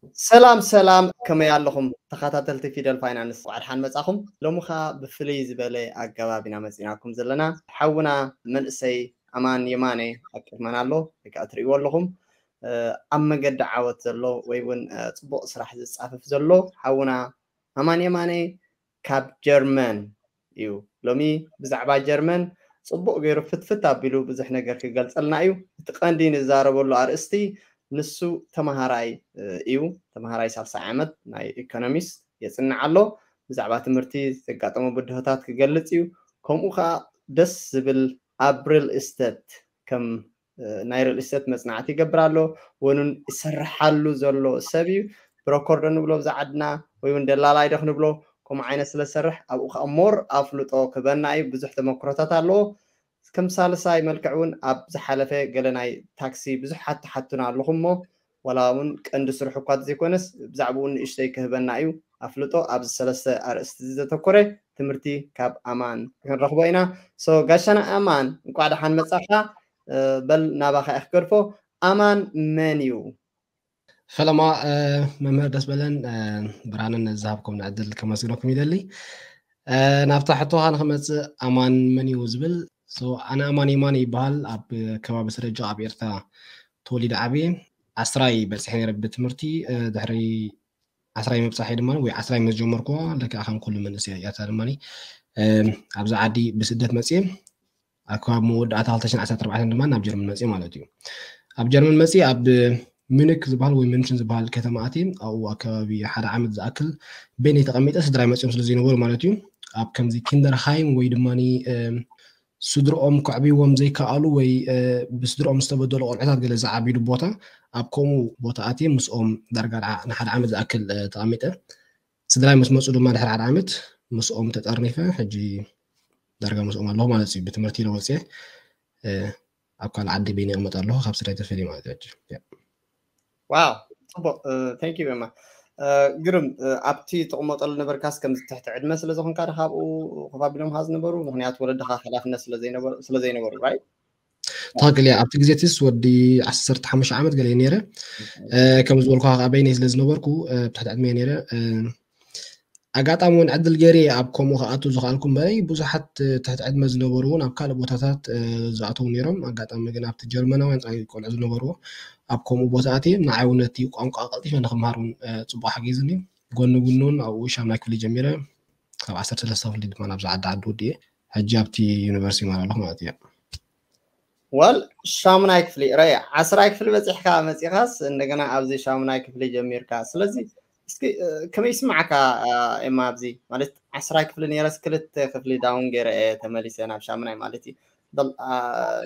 ሰላም ሰላም፣ ከመይ ኣለኹም ተኸታተልቲ ፊደል ፋይናንስ? እንኳዕ ደሓን መጻኹም። ሎሚ ኸኣ ብፍልይ ዝበለ ኣገባብ ኢና መጺናኩም ዘለና። ሓውና መንእሰይ ኣማን የማነ ኣብ ቅድመና ኣሎ፣ ወይ ከኣ ትርእይዎ ኣለኹም። ኣብ መገዲ ዓወት ዘሎ ወይ እውን ጽቡቕ ስራሕ ዝጻፈፍ ዘሎ ሓውና ኣማን የማነ ካብ ጀርመን እዩ። ሎሚ ብዛዕባ ጀርመን ጽቡቕ ገይሩ ፍትፍት ኣቢሉ ብዙሕ ነገር ክገልጸልና እዩ። እቲ ቀንዲ ንዛረበሉ ኣርእስቲ ንሱ ተመሃራይ እዩ። ተመሃራይ ሳልሳይ ዓመት ናይ ኢኮኖሚስት የጽንዕ ኣሎ። ብዛዕባ ትምህርቲ ዘጋጠሞ ብድሆታት ክገልጽ እዩ። ከምኡ ከኣ ደስ ዝብል ኣብ ሪል ስቴት ከም ናይ ሪል ስቴት መጽናዕቲ ይገብር ኣሎ። ወኑን ይሰርሓሉ ዘሎ ሰብ እዩ። ብሮከር ዶ ንብሎ ብዛ ዓድና ወይ እውን ደላላይ ዶ ክንብሎ፣ ከምኡ ዓይነት ስለ ዝሰርሕ ኣብኡ ከዓ ሞር ኣፍልጦ ክበና እዩ። ብዙሕ ተመክሮታት ኣለዎ። ከም ሳልሳይ መልክዕ እውን ኣብ ዝሓለፈ ገለ ናይ ታክሲ ብዙሕ ሓቱ ሓቱና ኣለኹም እሞ ዋላ እውን ቀንዲ ስርሑ እኳ ዘይኮነስ ብዛዕባኡ ንእሽተይ ክህበና እዩ ኣፍልጦ። ኣብዚ ሰለስተ ኣርእስቲ ዘተኮረ ትምህርቲ ካብ ኣማን ክንረኽቦ ኢና። ሶ ጋሻና ኣማን እንኳዕ ደሓን መጻኻ። በል ናባኻ እየ ክገድፎ። ኣማን መን እዩ? ፈለማ መምህር ደስ በለን ብርሃንን ዝሃብኩም ዕድል ከመስግነኩም ይደሊ። ናብታ ሕቶኻ ንክመፅእ ኣማን መን እዩ ዝብል ኣነ ኣማን የማን ይበሃል። ኣብ ከባቢ ስረጆ ኣብ ኤርትራ ተወሊደ ዓብየ። ዓስራይ በፂሐ ነይረ ብትምህርቲ ድሕሪ ዓስራይ ምብፃሐይ ድማ ወይ ዓስራይ ምስ ጀመርኩዋ ለካ ከም ኩሉ መንእሰይ እያታ ድማ ኣብዚ ዓዲ ብስደት መፅየ ኣብ ከባቢ መወዳእታ ክልተ ሽሕን ዓሰርተ ኣርባዕተን ድማ ናብ ጀርመን መፅየ ማለት እዩ። ኣብ ጀርመን መፅየ ኣብ ሚኒክ ዝበሃል ወይ ሚንሽን ዝበሃል ከተማ ኣትየ ኣብኡ ኣከባቢ ሓደ ዓመት ዝኣክል በይነይ ተቐሚጠ ስድራይ መፅዮም ስለ ዘይነበሩ ማለት እዩ። ኣብ ከምዚ ኪንደርሃይም ወይ ድማ ስድርኦም ከዕብይዎም ዘይከኣሉ ወይ ብስድርኦም ዝተበደሉ ቆልዑታት ገለ ዝዓብይሉ ቦታ ኣብ ከምኡ ቦታ ኣትየ ምስኦም ዳርጋ ንሓደ ዓመት ዝኣክል ተቐሚጠ ስድራይ ምስ መፁ ድማ ድሕሪ ሓደ ዓመት ምስኦም ተጠርኒፈ ሕጂ ዳርጋ ምስኦም ኣለኹ ማለት እዩ። ብትምህርቲ ኢለ ወፅየ ኣብ ካልእ ዓዲ በይነ ይቕመጥ ኣለኹ ካብ ስድራይ ተፈልየ ማለት እዩ። ዋው ፅቡቅ። ቴንክ ዩ ኤማ። ግርም። ኣብቲ ትቕመጠሉ ነበርካስ ከምዚ ትሕቲ ዕድመ ስለ ዝኾንካ ዶ ካብኡ ኮፍ ኣቢሎም ዝነበሩ? ምክንያቱ ወለድኻ ሓላፍነት ስለ ዘይነበሩ ራይት? ትኽክል እያ። ኣብቲ ግዜ ቲስ ወዲ ዓሰርተ ሓሙሽተ ዓመት ገለ ነይረ ከም ዝበልኩ ከዓ በይነይ ስለ ዝነበርኩ ትሕቲ ዕድመ ነይረ። ኣጋጣሚ እውን ዕድል ገይረ ኣብ ከምኡ ክኣቱ ዝኽኣልኩ እምበረይ ብዙሓት ትሕቲ ዕድመ ዝነበሩ እውን ኣብ ካልእ ቦታታት ዝኣተዉ ነይሮም። ኣጋጣሚ ግን ኣብቲ ጀርመናውያን ጥራይ ቆልዑ ዝነበርዎ ኣብ ከምኡ ቦታ ኣትየ ንዓይ እውን ነቲ ቋንቋ ቀልጢፈ ንክምሃር እውን ፅቡቅ ሓጊዝኒ። ጎኒ ጎኒ እውን ኣብኡ ሻምናይ ክፍሊ ጀሚረ ካብ ዓሰርተ ሰለስተ ክፍሊ ድማ ናብዚ ዓዲ ዓዲ ወዲየ ሕጂ ኣብቲ ዩኒቨርሲቲ ይመሃር ኣለኹ ማለት እየ። ዋል ሻሙናይ ክፍሊ ረይ ዓስራይ ክፍሊ በፂሕካ መፂኻስ እንደገና ኣብዚ ሻሙናይ ክፍሊ ጀሚርካ። ስለዚ እስኪ ከመይ ይስማዓካ ኤማ? ኣብዚ ማለት ዓስራይ ክፍሊ ነይረስ ክልተ ክፍሊ ዳውን ገይረ እየ ተመሊሰ ናብ ሻሙናይ ማለት እዩ።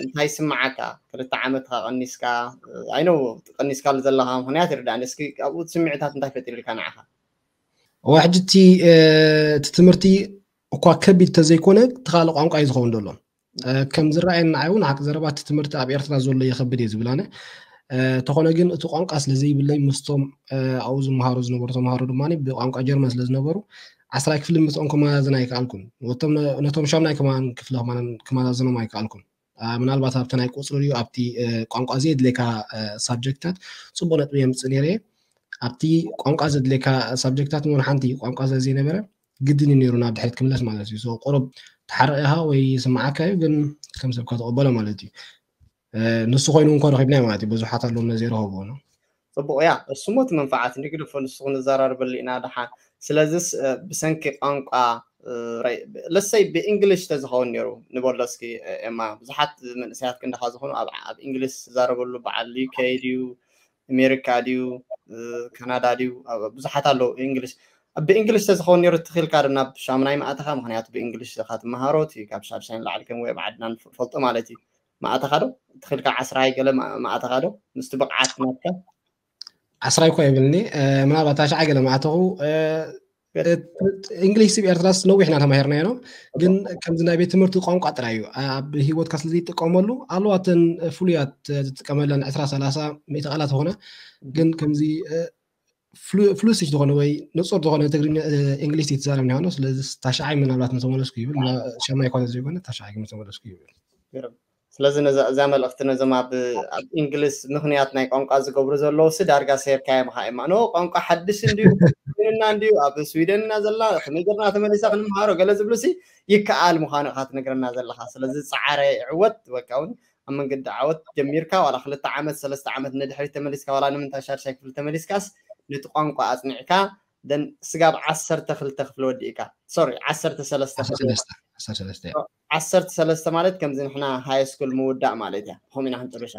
እንታይ ይስማዓካ? ክልተ ዓመትካ ቀኒስካ ኣይነው ቀኒስካሉ ዘለካ ምክንያት ይርዳእኒ። እስኪ ኣብኡ ስምዒታት እንታይ ፈጢሩልካ ንዓኻ? እዋ ሕጂ እቲ እቲ ትምህርቲ እኳ ከቢድ ተዘይኮነ እቲ ካልእ ቋንቋ እዩ ዝኸውን ዘሎ። ከም ዝረኣየኒ ንዓይ እውን ሓቂ ዘረባ እቲ ትምህርቲ ኣብ ኤርትራ ዘሎ ይኸብድ እየ ዝብል ኣነ። ተኾነ ግን እቲ ቋንቋ ስለ ዘይብለይ ምስቶም ኣብኡ ዝመሃሩ ዝነበሩ ተምሃሮ ድማ ብቋንቋ ጀርመን ስለ ዝነበሩ ዓስራይ ክፍሊ ምስኦም ከመዛዝን ኣይከኣልኩን። ነቶም ሻምናይ ከማን ክፍሊ ከማን ከመዛዝኖም ኣይከኣልኩን። ምናልባት ኣብቲ ናይ ቁፅሪ ድዩ ኣብቲ ቋንቋ ዘየድልየካ ሳብጀክትታት ፅቡቅ ነጥቢ የምፅእ ነይረ እየ። ኣብቲ ቋንቋ ዘድልየካ ሳብጀክትታት እውን ሓንቲ ቋንቋ ስለ ዘይነበረ ግድን እዩ ነይሩ ናብ ድሕሪት ክምለስ ማለት እዩ። ቁሩብ ተሓርቕ ኢኻ ወይ ይስምዓካ እዩ ግን ከም ሰብ ከተቐበሎ ማለት እዩ። ንሱ ኮይኑ እንኳ ረኺብናዮ ማለት እዩ። ብዙሓት ኣለዎም ነዚ ረኸብዎ ነው። ፅቡቅ እያ። እሱሞ እቲ መንፋዓት ንግድፎ ንሱ ክንዘራርበሉ ኢና ደሓን። ስለዚስ ብሰንኪ ቋንቋ ለሰይ ብእንግሊሽ ተዝኸውን ነይሩ ንበሎ እስኪ ኤማ። ብዙሓት መንእሰያት ክንድኻ ዝኾኑ ኣብ እንግሊሽ ዝዛረበሉ በዓል ዩኬ ድዩ ኣሜሪካ ድዩ ካናዳ ድዩ ብዙሓት ኣለዉ እንግሊሽ። ብእንግሊሽ ተዝኸውን ነይሩ ትኽኢልካ ዶ ናብ ሻሙናይ መኣተኻ? ምክንያቱ ብእንግሊሽ ኢኻ ትመሃሮ እቲ ካብ ሻድሻይ ንላዕሊ ከም ወይ ኣብ ዓድና ንፈልጦ ማለት እዩ። መኣተኻ ዶ ትኽኢልካ ዓስራይ ገለ መኣተኻ ዶ ምስቲ ብቕዓት ናትካ? ዓስራይ እኳ የብልኒ ምናልባት ታሽዓይ ገለ መኣተኹ። እንግሊሽ ስብ ኤርትራስ ነዊሕና ተማሂርናዮ ነው። ግን ከምዚ ናይ ቤት ትምህርቲ ቋንቋ ጥራይ እዩ ኣብ ህይወትካ ስለ ዘይጥቀመሉ ኣለዋ እተን ፍሉያት ትጥቀመለን ዕስራ ሰላሳ ሚእቲ ቃላት ዝኾነ ግን ከምዚ ፍሉስሽ ዝኾነ ወይ ንፁር ዝኾነ ትግርኛ እንግሊሽ ትዛረብ ኒሆነ። ስለዚ ታሽዓይ ምናልባት ምተመለስኩ ይብል ሻማይ ኮነ ዘይኮነ ታሽዓይ ግን ምተመለስኩ ይብል። ስለዚ ነዛ እዛ መልእኽቲ ነዞም ኣብ ኣብ እንግሊዝ ምኽንያት ናይ ቋንቋ ዝገብሩ ዘለዉ ሲ ዳርጋ ሰይርካዮም ኢኻ። እማ ኖ ቋንቋ ሓድሽ እንድዩ ኮይንና እንድዩ ኣብ ስዊደን ኢና ዘለና፣ ከመይ ገርና ተመሊሳ ክንምሃሮ ገለ ዝብሉ ሲ ይከኣል ምዃኑ ኢኻ ትነግረና ዘለኻ። ስለዚ ጻዕረ ይዕወት። በቃ እውን ኣብ መንገዲ ዓወት ጀሚርካ ዋላ ክልተ ዓመት ሰለስተ ዓመት ንድሕሪት ተመሊስካ ዋላ ንምንታይ ሻድሻይ ክፍሊ ተመሊስካስ ነቲ ቋንቋ ኣጽኒዕካ ደን ስጋብ ዓሰርተ ክልተ ክፍሊ ወዲእካ ሶሪ ዓሰርተ ሰለስተ ክፍሊ ዓሰርተ ሰለስተ ዓሰርተ ሰለስተ ዓሰርተ ሰለስተ ማለት ከምዚ ንሕና ሃይ ስኩል ምውዳእ ማለት እያ። ከምኡ ኢና ክንጥርሻ።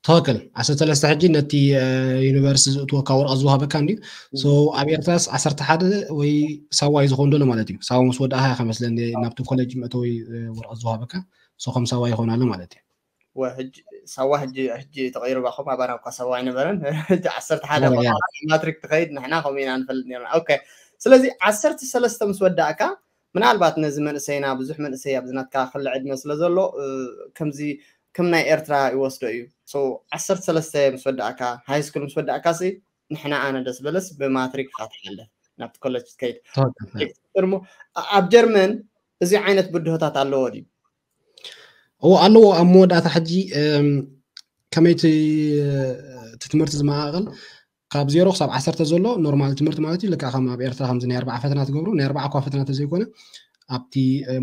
ትክክል። ዓሰርተ ሰለስተ ሕጂ ነቲ ዩኒቨርሲቲ ዝእትወካ ወረቐት ዝወሃበካ እንድዩ። ሶ ኣብ ኤርትራስ ዓሰርተ ሓደ ወይ ሳዋ እዩ ዝኸውን ዘሎ ማለት እዩ። ሳዋ ምስ ወዳእካ ከመስለኒ ናብቲ ኮሌጅ መእተዊ ወረቐት ዝወሃበካ ሶ ከም ሳዋ ይኸውን ኣሎ ማለት እዩ። ሳዋ ሕጂ ተቐይሩ ባኹም ኣባና እኳ ሳዋ ኣይነበረን። ሕጂ ዓሰርተ ሓደ ማትሪክ ትኸይድ ንሕና ከምኡ ኢና ንፈልጥ ነርና። ኦኬ ስለዚ ዓሰርተ ሰለስተ ምስ ወዳእካ ምናልባት ነዚ መንእሰይና ብዙሕ መንእሰይ ኣብዚ ናትካ ክሊ ዕድመ ስለ ዘሎ ከምዚ ከም ናይ ኤርትራ ይወስዶ እዩ። ዓሰርተ ሰለስተ ምስ ወዳእካ ሃይ ስኩል ምስ ወዳእካ ሲ ንሕና ኣነ ደስ በለስ ብማትሪክ ኢኻ ትሓልፍ ናብቲ ኮለጅ ትከይድ። እሞ ኣብ ጀርመን እዚ ዓይነት ብድሆታት ኣለዎ ድዩ? እዎ ኣለዎ። ኣብ መወዳእታ ሕጂ ከመይ እቲ ትምህርቲ ዝመቓቐል ካብ ዜሮ ክሳብ ዓሰርተ ዘሎ ኖርማል ትምህርቲ ማለት እዩ። ልክዕ ከም ኣብ ኤርትራ ከምዚ ናይ ኣርባዓ ፈተና ትገብሩ ናይ ኣርባዓ እኳ ፈተና ተዘይኮነ ኣብቲ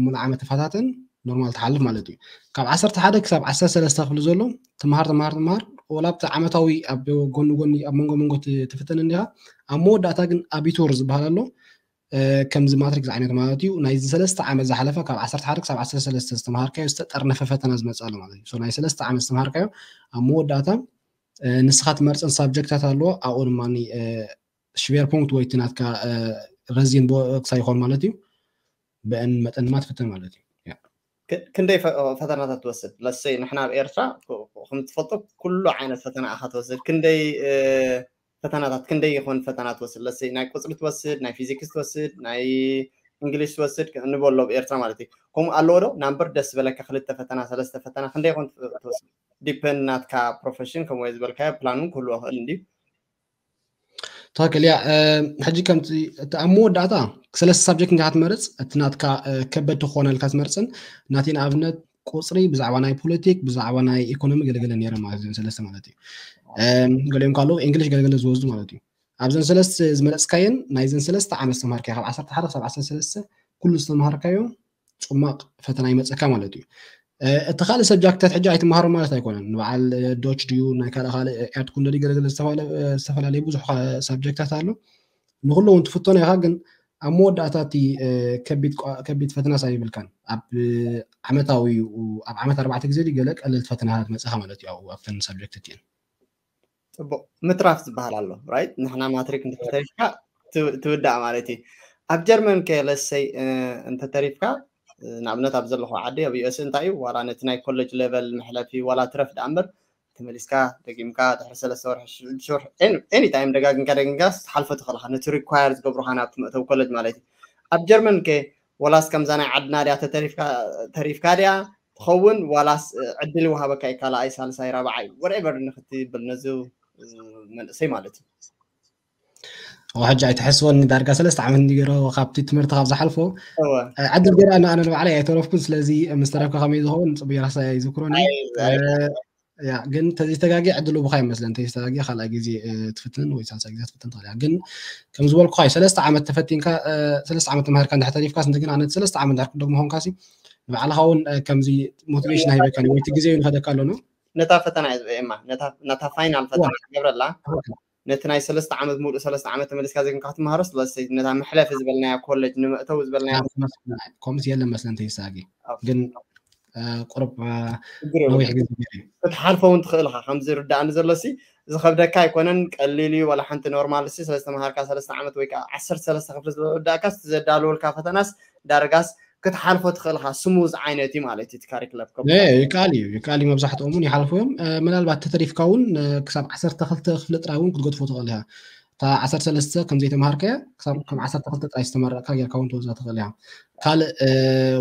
ሙሉእ ዓመት ተፈታተን ኖርማል ትሓልፍ ማለት እዩ። ካብ ዓሰርተ ሓደ ክሳብ ዓሰርተ ሰለስተ ክፍሊ ዘሎ ትምሃር ትምሃር ትምሃር ወላ ኣብቲ ዓመታዊ ኣብ ጎኒ ጎኒ ኣብ መንጎ መንጎ ትፍተን እንዲኻ ኣብ መወዳእታ ግን ኣቢቱር ዝበሃል ኣሎ ከምዚ ማትሪክ ዝዓይነት ማለት እዩ። ናይዚ ሰለስተ ዓመት ዝሓለፈ ካብ ዓሰርተ ሓደ ክሳብ ዓሰርተ ሰለስተ ዝተምሃርካዮ ዝተጠርነፈ ፈተና ዝመፅእ ኣሎ ማለት እዩ። ናይ ሰለስተ ዓመት ዝተምሃርካዮ ኣብ መወዳእታ ንስኻ ትመርፀን ሳብጀክታት ኣለዎ። ኣብኡ ድማ ሽቬርፖንክት ወይ እቲ ናትካ ረዚን ቦክሳ ይኾን ማለት እዩ። ብአን መጠን ድማ ትፍተን ማለት እዩ። ክንደይ ፈተናታት ትወስድ? ለሰይ ንሕና ኣብ ኤርትራ ከም ትፈልጦ ኩሉ ዓይነት ፈተና ኢኻ ትወስድ። ክንደይ ፈተናታት ክንደይ ይኾን ፈተና ትወስድ? ለሰይ ናይ ቁፅሪ ትወስድ፣ ናይ ፊዚክስ ትወስድ፣ ናይ እንግሊሽ ትወስድ ንበሎ ኣብ ኤርትራ ማለት እዩ። ከምኡ ኣለዎ ዶ ናምበር ደስ ዝበለካ ክልተ ፈተና ሰለስተ ፈተና ክንደይ ይኾን ትወስድ? ዲፐንድ ናትካ ፕሮፌሽን ከምኡ ዝበልካዮ ፕላን እውን ክህልዎ ይኽእል እንድዩ። ትኽክል እያ። ሕጂ ከምቲ እቲ ኣብ መወዳእታ ሰለስተ ሳብጀክት እንዲኻ ትመርፅ እቲ ናትካ ከበድቲ ክኾነልካ ትመርፅን ናቲ ንኣብነት ቁፅሪ ብዛዕባ ናይ ፖለቲክ ብዛዕባ ናይ ኢኮኖሚ ገለገለ ነይረ ማለት እዩ። ሰለስተ ማለት እዩ። ገሊኦም ካልኦ እንግሊሽ ገለገለ ዝወስዱ ማለት እዩ። ኣብዘን ሰለስተ ዝመረፅካየን ናይዘን ሰለስተ ዓመት ዝተምሃርካዮ ካብ ዓሰርተ ሓደ ክሳብ ዓሰርተ ሰለስተ ኩሉ ዝተምሃርካዮ ፅማቕ ፈተና ይመፀካ ማለት እዩ። እቲ ካልእ ሰብጃክታት ሕጂ ኣይትምሃሮ ማለት ኣይኮነን። ንበዓል ዶች ድዩ ናይ ካልእ ካልእ ኤርት ኩንደዲ ገለገለ ዝተፈላለዩ ብዙሕ ሳብጀክታት ኣሎ። ንኩሉ እውን ትፍተኖ ኢኻ ግን ኣብ መወዳእታ እቲ ከቢድ ፈተናስ ኣይብልካን። ኣብ ዓመታዊ ኣብ ዓመት ኣርባዕተ ግዜ ገለ ቀለልቲ ፈተናታት መፅኻ ማለት እዩ ኣብተን ሳብጀክት እቲአን። ፅቡቅ ምትራፍ ዝበሃል ኣሎ ራይት። ንሕና ማትሪክ እንተተሪፍካ ትውዳእ ማለት እዩ። ኣብ ጀርመን ከ ለሰይ እንተተሪፍካ ንኣብነት ኣብ ዘለኹ ዓዲ ኣብ ዩኤስ እንታይ እዩ ዋላ ነቲ ናይ ኮሌጅ ሌቨል መሕለፊ ዋላ ትረፍ ደኣ እምበር ተመሊስካ ደጊምካ ድሕሪ ሰለስተ ወርሒ ሽዱሽተ ወርሒ ኤኒ ታይም ደጋግምካ ደጊምካ ትሓልፎ ትኽእል ኢኻ ነቲ ሪኳየር ዝገብሩኻ ናብቲ መእተዊ ኮሌጅ ማለት እዩ። ኣብ ጀርመን ከ ወላስ ከምዛ ናይ ዓድና ድያ ተሪፍካ ድያ ትኸውን ዋላስ ዕድል ይወሃበካ እዩ ካልኣይ ሳልሳይ ራብዓይ ወሬቨር ንክትብል ነዚ መንእሰይ ማለት እዩ። ሕጂ ኣይትሕስወኒ ዳርጋ ሰለስተ ዓመት እንዲገሮ ካብቲ ትምህርቲ ካብ ዝሓልፎ ዕድል ገይራ ኣነ ንባዕለይ ኣይተረፍኩን። ስለዚ ምስ ተረፍካ ከመይ ዝኸውን ፅቡይ ራሳ ይዝክሮኒ። ያ ግን ተዘይተጋጊ ዕድሉ ብኻ ይመስለን ተዘይተጋጊ ካልኣይ ግዜ ትፍትን ወይ ሳልሳይ ግዜ ትፍትን ትኽእል እያ። ግን ከም ዝበልኩኻ እዩ ሰለስተ ዓመት ተፈቲንካ ሰለስተ ዓመት ተማሂርካ እንድሕር ተሪፍካስ እንደገና ነቲ ሰለስተ ዓመት ድሕር ክደግሞ ኾንካሲ ንባዕልኻ እውን ከምዚ ሞቲቬሽን ኣይበካን ወይ እቲ ግዜ እዩ ንኸደካ ኣሎ ነው። ነታ ፈተና እየ ዝበኤማ ነታ ፋይናል ፈተና ትገብረላ ነቲ ናይ ሰለስተ ዓመት ሙሉእ ሰለስተ ዓመት ተመሊስካ ዘይኮንካ ክትመሃሮስ ለሰይ ነታ መሕለፊ ዝበልናያ ኮሌጅ ንመእተዊ ዝበልናያ ከምስ የለን መስለን ተይሳጊ ግን ቁሩብ ነዊሕ ግዜ ክትሓልፎ እውን ትኽእል ኢኻ። ከምዚ ርዳእኒ ዘሎሲ ዝኸብደካ ኣይኮነን ቀሊል እዩ። ዋላ ሓንቲ ኖርማል ሲ ሰለስተ መሃርካ ሰለስተ ዓመት ወይ ከዓ ዓሰርተ ሰለስተ ክፍሊ ዝወዳእካ ዘዳለወልካ ፈተናስ ዳርጋስ ክትሓልፎ ትኽእል ኢኻ። ስሙዝ ዓይነት እዩ ማለት እዩ ካሪክለም ይካል እዩ ይካል እዩ። መብዛሕትኦም እውን ይሓልፉ እዮም። ምናልባት ተተሪፍካ እውን ክሳብ ዓሰርተ ክልተ ክፍሊ ጥራይ እውን ክትገድፎ ትኽእል ኢኻ። እታ ዓሰርተ ሰለስተ ከም ዘይተምሃርከያ ክሳብ ከም ዓሰርተ ክልተ ጥራይ ዝተመረቕካ ጌርካ እውን ትወዛ ትኽእል ኢኻ። ካልእ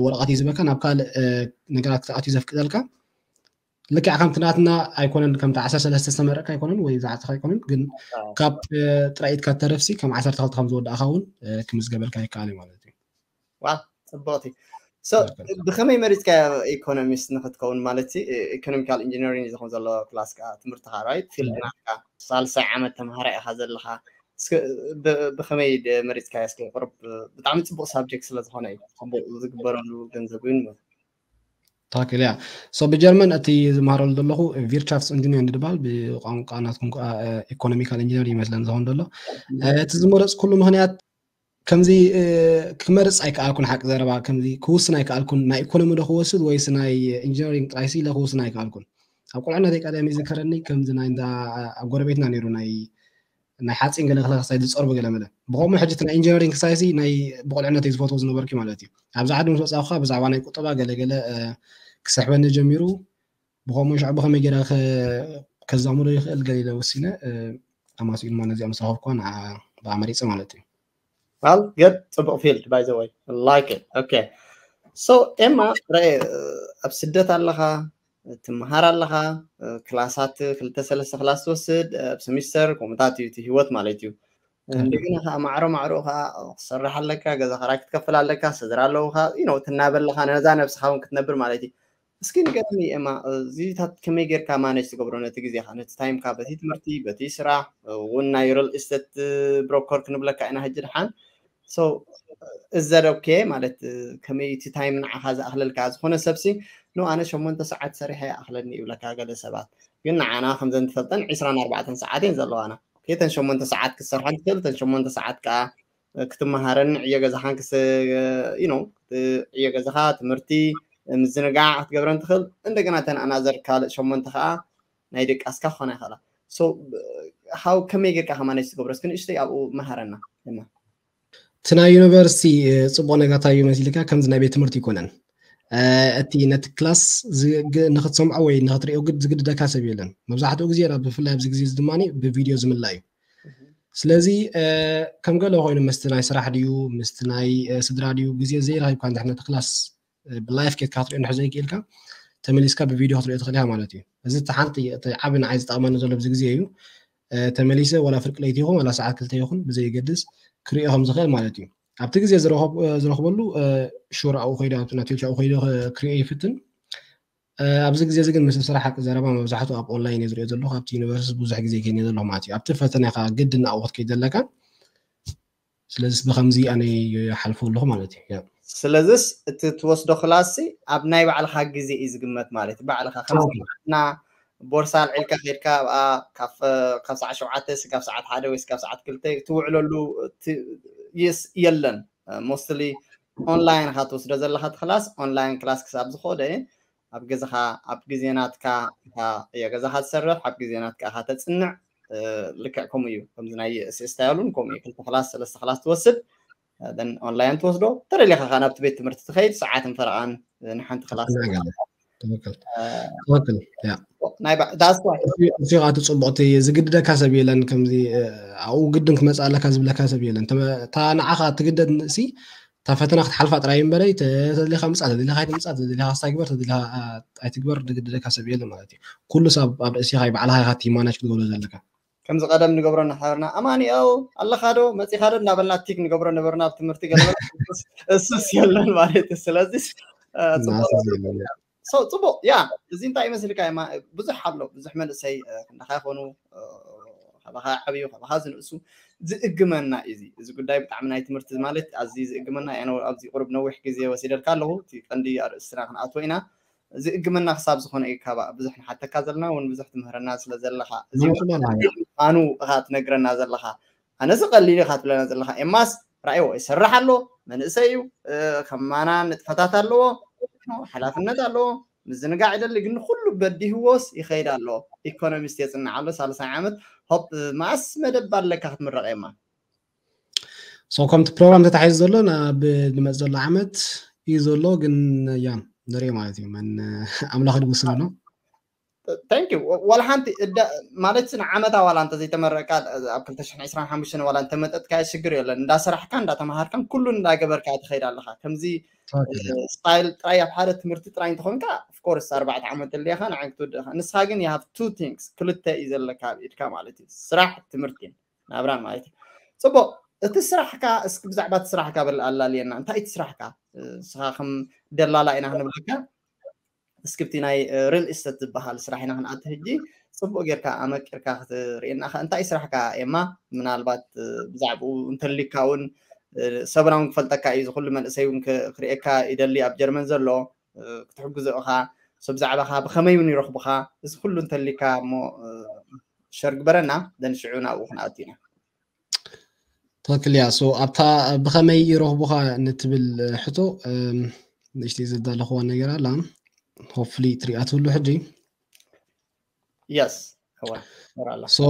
ወረቐት እዩ ዝበካ ናብ ካልእ ነገራት ክትኣትዩ ዘፍቅደልካ ልክዕ ከምቲ ናትና ኣይኮነን ከምቲ ዓሰርተ ሰለስተ ዝተመረቕካ ኣይኮነን ወይ ዝዓፀኻ ኣይኮነን ግን ካብ ጥራይትካ ተረፍሲ ከም ዓሰርተ ክልተ ከም ዝወዳእኻ እውን ክምዝገበልካ ይከኣል እዩ ማለት እዩ። ዋ ፅቡቕቲ So ብኸመይ መሪፅካ ኢኮኖሚስት ንክትከውን ማለት ኢኮኖሚካል ኢንጂነሪንግ ዝኸውን ዘሎ ክላስ ከዓ ትምህርትኻ ራይት ፊልድ ናትካ ሳልሳይ ዓመት ተምሃራይ ኢኻ ዘለኻ። ብኸመይ መሪፅካ እስኪ ቁርብ? ብጣዕሚ ፅቡቅ ሳብጀክት ስለዝኾነ እዩ፣ ፅቡቅ ዝግበረሉ ገንዘብ እውን። ታክል ያ ሶ ብጀርመን እቲ ዝመሃረሉ ዘለኹ ቪርትሻፍት ኢንጂኒር ድባል ብቋንቋ ናትኩም ኢኮኖሚካል ኢንጂነር ይመስለን ዝኸውን ዘሎ። እቲ ዝመረፅኩሉ ምክንያት ከምዚ ክመርፅ ኣይከኣልኩን፣ ሓቂ ዘረባ ከምዚ ክውስን ኣይከኣልኩን። ናይ ኢኮኖሚ ዶ ክወስድ ወይስ ናይ ኢንጂነሪንግ ጥራይሲ ኢለ ክውስን ኣይከኣልኩን። ኣብ ቁልዕነተይ ቀደም ይዝከረኒ ከምዚ ናይ እንዳ ኣብ ጎረቤትና ነይሩ ናይ ናይ ሓፂን ገለ ክሳይ ዝፀርቡ ገለ መለ ብከምኡ ሕጂ ናይ ኢንጂነሪንግ ክሳይሲ ናይ ብቁልዕነተይ ዝፈትዎ ዝነበርኪ ማለት እዩ። ኣብዚ ዓዲ ምስ ወፃኹ ብዛዕባ ናይ ቁጠባ ገለገለ ክስሕበኒ ጀሚሩ። ብከምኡ ሽዑ ብከመይ ገይረ ከዛምዶ ይኽእል ገለ ኢለ ወሲነ። ኣማሲኡን ማለት እዚኣ ምስ ረኸብኳ ንዓ ብኣ መሪፀ ማለት እዩ። Well good፣ ፅቡቅ ፊልድ by the way like it okay። So ኤማ ርአ ኣብ ስደት ኣለኻ፣ ትመሃር ኣለኻ፣ ክላሳት ክልተ ሰለስተ ክላስ ትወስድ ኣብ ሰሚስተር፣ ከምኡታት እዩ እቲ ህይወት ማለት እዩ። እንደገና ከዓ ማዕሮ ማዕሮ ከዓ ክሰርሕ ኣለካ፣ ገዛ ክራይ ክትከፍል ኣለካ፣ ስድራ ኣለውካ፣ you know ትናበል ኣለካ፣ ነዛ ነብስኻ እውን ክትነብር ማለት እዩ። እስኪ ንገርኒ ኤማ፣ እዚታት ከመይ ጌርካ ማኔጅ ትገብሮ ነቲ ግዜኻ፣ ነቲ ታይምካ፣ በቲ ትምህርቲ፣ በቲ ስራሕ እውን ናይ ሪል ኢስቴት ብሮከር ክንብለካ ኢና ሕጂ ድሓን። So is that okay ማለት ከመይ እቲ ታይም ንዓኻ ዝኣኽለልካ? ዝኾነ ሰብሲ ኖ ኣነ ሸሞንተ ሰዓት ሰሪሐ ይኣኽለኒ ይብለካ። ገለ ሰባት ግን ንዓና ከምዘን ትፈልጠን ዒስራን ኣርባዕተን ሰዓት እየን ዘለዋና። ተን ሸሞንተ ሰዓት ክትሰርሐን ትኽእል፣ ተን ሸሞንተ ሰዓት ከዓ ክትመሃረን ዕዮ ገዛኻን ክስ you know ዕዮ ገዛኻ፣ ትምህርቲ፣ ምዝንጋዕ ክትገብረን ትኽእል። እንደገና ተን ኣናዘር ካልእ ሸሞንተ ከዓ ናይ ድቃስካ ክኾና ይኽእላ። So how ከመይ ጌርካ ከማነጅ ትገብሮ? እስኪ ንእሽተይ ኣብኡ መሃረና። እቲ ናይ ዩኒቨርሲቲ ፅቡቅ ነገር እንታይ እዩ መሲልካ? ከምዚ ናይ ቤት ትምህርቲ ይኮነን። እቲ ነቲ ክላስ ንክትሰምዖ ወይ ንክትሪኦ ግድ ዝግድደካ ሰብ የለን። መብዛሕትኡ ግዜ ብፍላይ ኣብዚ ግዜ ድማ ብቪድዮ ዝምላ እዩ። ስለዚ ከም ገለ ኮይኑ ምስቲ ናይ ስራሕ ድዩ ምስቲ ናይ ስድራ ድዩ ግዜ ዘይረኪብካ እንድሕር ነቲ ክላስ ብላይፍ ኬድካ ክትሪኦ እንድሕር ዘይክኢልካ ተመሊስካ ብቪድዮ ክትሪኦ ትኽእል ኢኻ ማለት እዩ። እዚ እቲ ሓንቲ እቲ ዓቢ ንዓይ ዝጠቕመኒ ዘሎ ኣብዚ ግዜ እዩ። ተመሊሰ ዋላ ፍርቂ ለይቲ ይኹን ዋላ ሰዓት ክልተ ይኹን ብዘየገድስ ክሪኦ ከም ዝኽእል ማለት እዩ። ኣብቲ ግዜ ዝረኽበሉ ሹር ኣብኡ ከይደ ኣብቲ ናትዮ ኣብኡ ከይደ ክሪኦ ይፍትን። ኣብዚ ግዜ እዚ ግን ምስ ስራሕ ሓቂ ዘረባ መብዛሕትኡ ኣብ ኦንላይን እየ ዝሪኦ ዘለኹ። ኣብቲ ዩኒቨርሲቲ ብዙሕ ግዜ ከይነ ዘለኹ ማለት እዩ። ኣብቲ ፈተና ኢኻ ግድን ኣብኡ ክትከይድ ዘለካ። ስለዚስ ብከምዚ ኣነ ይሓልፎ ኣለኹ ማለት እዩ። ስለዚስ እቲ ትወስዶ ክላስ ኣብ ናይ ባዕልኻ ግዜ እዩ ዝግመት ማለት እዩ። ባዕልኻ ከምና ቦርሳ ኣልዒልካ ከድካ ኣብኣ ካብ ሰዓት ሸውዓተ ስጋብ ሰዓት ሓደ ወይ ስጋብ ሰዓት ክልተ ትውዕለሉ የለን። ሞስትሊ ኦንላይን ኢኻ ትወስዶ ዘለኻ እቲ ክላስ። ኦንላይን ክላስ ክሳብ ዝኾደ ኣብ ገዛኻ ኣብ ግዜ ናትካ ኢኻ ዕዮ ገዛኻ ትሰርሕ፣ ኣብ ግዜ ናትካ ኢኻ ተጽንዕ። ልክዕ ከምኡ እዩ። ከምዚ ናይ ስስታይሉን ከምኡ እዩ። ክልተ ክላስ ሰለስተ ክላስ ትወስድ ኦንላይን ትወስዶ። ተደሊኻ ከ ናብቲ ቤት ትምህርቲ ትኸይድ ሰዓትን ፈረቓን ንሓንቲ ክላስ እዚኻ እቲ ፅቡቕቲ ዝግድደካ ሰብ የለን። ከምዚ ኣብኡ ግድን ክመፅእ ኣለካ ዝብለካ ሰብ የለን። እታ ንዓኻ ትግደድ ንእሲ እታ ፈተና ክትሓልፋ ጥራይ እምበረይ ተደሊኻ ምፃእ ተደሊኻ ኣይትምፃእ ተደሊኻ ስታይ ግበር ተደሊኻ ኣይትግበር ዝግድደካ ሰብ የለን ማለት እዩ። ኩሉ ሰብ ኣብ ርእሲኻ ባዕልኻ ኢኻ እቲ ማናጅ ክትገብሮ ዘለካ። ከምዚ ቀደም ንገብሮ እናሓበርና ኣማኒኤል ኣለኻ ዶ መፂኻ ዶ እናበልና ቲክ ንገብሮ ነበርና ኣብ ትምህርቲ ገለ እሱስ የለን ማለት እዩ። ስለዚ ፅቡቅ ያ እዚ እንታይ ይመስልካ ብዙሕ ኣሎ ብዙሕ መንእሰይ ክንዳኻ ይኾኑ ካባኻ ዓብዩ ካባኻ ዝንእሱ ዝእግመና እዩ። እዚ ጉዳይ ብጣዕሚ ናይ ትምህርቲ ማለት ኣዝዩ ዝእግመና እየ። ኣብዚ ቁሩብ ነዊሕ ግዜ ወሲደልካ ኣለኹ። እቲ ቀንዲ ኣርእስትና ክንኣትዎ ኢና። ዝእግመና ክሳብ ዝኾነ እዩ ካባ ብዙሕ ንሓተካ ዘለና እውን ብዙሕ ትምህረና ስለ ዘለኻ እዚ ምዃኑ እኻ ትነግረና ዘለኻ። ኣነዚ ቀሊል ኢኻ ትብለና ዘለኻ ኤማስ ራእይዎ ይሰርሕ ኣሎ። መንእሰይ እዩ። ከማና ንጥፈታት ኣለዎ፣ ሓላፍነት ኣለዎ። ምዝንጋዕ ይደሊ ግን ንኩሉ በዲህዎስ ይኸይድ ኣሎ። ኢኮኖሚስት የፅንዕ ኣሎ ሳልሳይ ዓመት ሆፕ ማስ መደብ ኣለካ ክትምረቕ ኤማ። ሶ ከምቲ ፕሮግራም ተታሒዙ ዘሎ ናብ ንመፅ ዘሎ ዓመት እዩ ዘሎ ግን ያ ንሪኦ ማለት እዩ መን ኣምላኽ ድውስን ኣሎ። Thank you ዋላ ሓንቲ ማለት ንዓመታ ዋላ እንተዘይተመረቅካ ኣብ ክልተ ሽሕን ዕስራን ሓሙሽተን ዋላ እንተመጠጥካ ሽግር የለን። እንዳሰራሕካ እንዳተምሃርካን ኩሉ እንዳገበርካ ትኸይድ ኣለኻ። ከምዚ ስታይል ጥራይ ኣብ ሓደ ትምህርቲ ጥራይ እንተኾንካ ኦፍኮርስ ኣርባዕተ ዓመት ድልየኻ ንዓይ ክትውድእኻ። ንስኻ ግን you have two things ክልተ እዩ ዘለካ ኣብ ኢድካ ማለት እዩ። ስራሕ ትምህርቲን ናብራን ማለት እዩ። ፅቡቅ እቲ ስራሕካ እስኪ ብዛዕባ እቲ ስራሕካ በል ኣላልየና። እንታይ እቲ ስራሕካ? ንስኻ ከም ደላላ ኢና ክንብለካ። እስኪ ብቲ ናይ ሪል ኢስቴት ዝበሃል ስራሕ ኢና ክንኣቲ ሕጂ። ጽቡቕ ጌርካ ኣመቂርካ ክትርእየና ኢኻ። እንታይ ስራሕካ ኤማ? ምናልባት ብዛዕባኡ እንተሊካ እውን ሰብና እውን ክፈልጠካ እዩ። ዝኩሉ መንእሰይ እውን ክርእየካ ይደሊ ኣብ ጀርመን ዘሎ ክትሕግዞ ኢኻ። ሰብ ብዛዕባኻ ብኸመይ እውን ይረኽቡኻ? እዚ ኩሉ እንተሊካ እሞ ሸር ግበረና። ደንሽዑ ናብኡ ክንኣቱ ኢና። ትክክል እያ። So ኣብታ ብኸመይ ይረኽቡኻ ንትብል ሕቶ ንእሽተይ ዘዳለኽዋ ነገር ኣላ። ሆፕፉሊ ትሪኣ ትህሉ ሕጂ። የስ So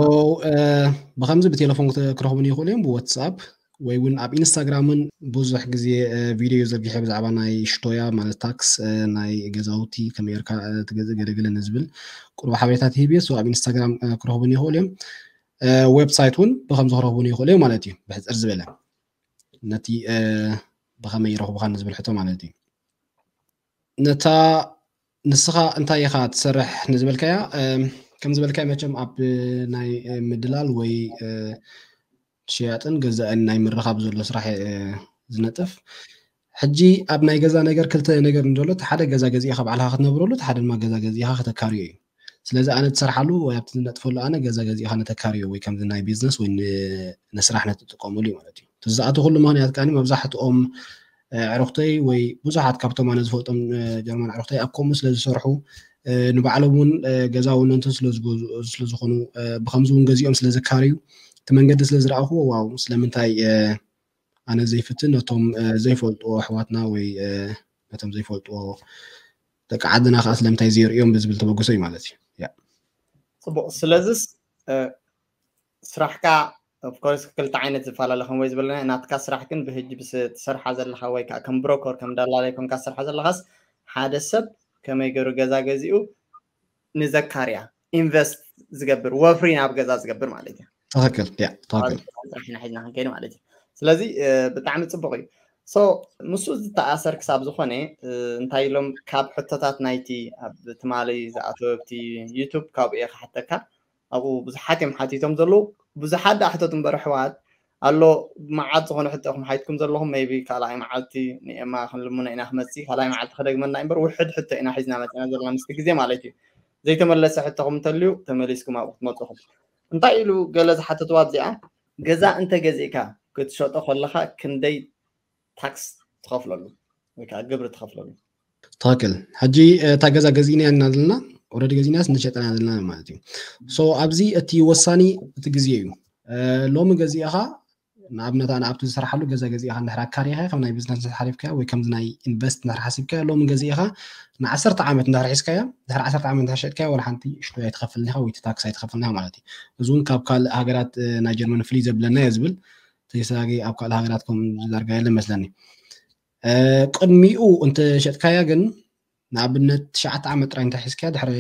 ብከምዚ ብቴሌፎን ክረኽቡን ይኽእሉ እዮም፣ ብዋትስኣፕ ወይ እውን ኣብ ኢንስታግራምን ብዙሕ ግዜ ቪድዮ ዘርጊሐ ብዛዕባ ናይ ሽቶያ ማለት ታክስ ናይ ገዛውቲ ከመይ ጌርካ ትገዝእ ገለገለ ንዝብል ቁሩብ ሓበሬታት ሂብ። So ኣብ ኢንስታግራም ክረኽቡን ይኽእሉ እዮም። ዌብሳይት እውን ብከምዚ ክረኽቡን ይኽእሉ እዮም ማለት እዩ። ብሕፅር ዝበለ ነቲ ብከመይ ይረኽቡካ ንዝብል ሕቶ ማለት እዩ። ነታ ንስኻ እንታይ ኢኻ ትሰርሕ ንዝበልካያ ከም ዝበልካዮ መቸም ኣብ ናይ ምድላል ወይ ሽያጥን ገዛእን ናይ ምርኻብ ዘሎ ስራሕ ዝነጥፍ። ሕጂ ኣብ ናይ ገዛ ነገር ክልተ ነገር እንዘሎ፣ እቲ ሓደ ገዛ ገዚእኻ ባዕልኻ ክትነብረሉ፣ እቲ ሓደ ድማ ገዛ ገዚእኻ ከተካርዮ እዩ። ስለዚ ኣነ ትሰርሓሉ ወይ ኣብቲ ዝነጥፈሉ ኣነ ገዛ ገዚእኻ ነተካርዮ ወይ ከምዚ ናይ ቢዝነስ ወይ ንስራሕ ነትጥቀመሉ እዩ ማለት እዩ። ትዝኣተኩሉ ምክንያት ከኣ መብዛሕትኦም ኣዕሩኽተይ ወይ ብዙሓት ካብቶም ኣነ ዝፈልጦም ጀርመን ኣዕሩኽተይ ኣብ ከምኡ ስለ ዝሰርሑ ንባዕሎም እውን ገዛ ወነንቲ ስለዝኾኑ ብከምዚ እውን ገዚኦም ስለ ዘካርዩ እቲ መንገዲ ስለ ዝረኣኹዎ ዋው ስለምንታይ ኣነ ዘይፍትን ነቶም ዘይፈልጥዎ ኣሕዋትና ወይ ነቶም ዘይፈልጥዎ ደቂ ዓድና ከዓ ስለምንታይ ዘርእዮም ብዝብል ተበግሶ እዩ ማለት እዩ። ፅቡቅ። ስለዚስ ስራሕካ ኦፍኮርስ ክልተ ዓይነት ዝፈላለ ከም ወይ ዝበለና ናትካ ስራሕ ግን ብህጂ ብስ ትሰርሓ ዘለካ ወይ ከዓ ከም ብሮከር ከም ዳላላይ ኮንካ ትሰርሓ ዘለካስ ሓደ ሰብ ከመይ ገይሩ ገዛ ገዚኡ ንዘካርያ ኢንቨስት ዝገብር ወፍሪ ናብ ገዛ ዝገብር ማለት እዩ። ትክክል ያ ትክክል። ስራሕና ሒዝና ክንከይድ ማለት እዩ። ስለዚ ብጣዕሚ ፅቡቅ እዩ። ሶ ምስኡ ዝተኣሰር ክሳብ ዝኾነ እንታይ ኢሎም ካብ ሕቶታት ናይቲ ኣብ ትማሊ ዝኣተወ ኣብቲ ዩቱብ ካብኡ እየ ክሓተካ። ኣብኡ ብዙሓት እዮም ሓቲቶም ዘለዉ። ብዙሓት ደኣ ሕተቱ እምበር ኣሕዋት ኣሎ መዓት ዝኾነ ሕቶ ኢኹም ሓቲትኩም ዘለኹም። ሜይቢ ካልኣይ መዓልቲ ንኤማ ክንልምኖ ኢና ክመፅእ ካልኣይ መዓልቲ ከደግመና እምበር ውሕድ ሕቶ ኢና ሒዝና መፂና ዘለና ምስቲ ግዜ ማለት እዩ። ዘይተመለሰ ሕቶኹም እንተልዩ ተመሊስኩም ኣብኡ ክትመፁኹም። እንታይ ኢሉ ገለ ዝሓተትዋ ኣብዚኣ ገዛ እንተገዚእካ ክትሸጦ ከለካ ክንደይ ታክስ ትኸፍለሉ ወይ ከዓ ግብሪ ትኸፍለሉ? ትክክል። ሕጂ እታ ገዛ ገዚእና ኢና ዘለና ኦረዲ ገዚእናስ ንሸጠና ዘለና ማለት እዩ። ሶ ኣብዚ እቲ ወሳኒ እቲ ግዜ እዩ። ሎሚ ገዚእኻ ንኣብነት ኣነ ኣብቲ ዝሰርሓሉ ገዛ ገዚእኻ እንድሕር ኣካሪኻ ከም ናይ ቢዝነስ እንድሕር ሓሊፍካዮ ወይ ከምዚ ናይ ኢንቨስት እንድሕር ሓሲብካዮ ሎሚ ገዚእኻ ንዓሰርተ ዓመት እንድሕር ሒዝካዮ ድሕሪ ዓሰርተ ዓመት እንድሕር ሸጥካዮ ወላ ሓንቲ ሽቶ ኣይትኸፍልን ኢኻ ወይ እቲ ታክስ ኣይትኸፍልን ኢኻ ማለት እዩ። እዚ እውን ካብ ካልእ ሃገራት ናይ ጀርመን ፍልይ ዘብለና እዮ ዝብል ተይሳጊ ኣብ ካልእ ሃገራት ከም ዝዳርጋ የለ መስለኒ። ቅድሚኡ እንተሸጥካያ ግን ንኣብነት ትሽዓተ ዓመት ጥራይ እንተሒዝካያ ድሕሪ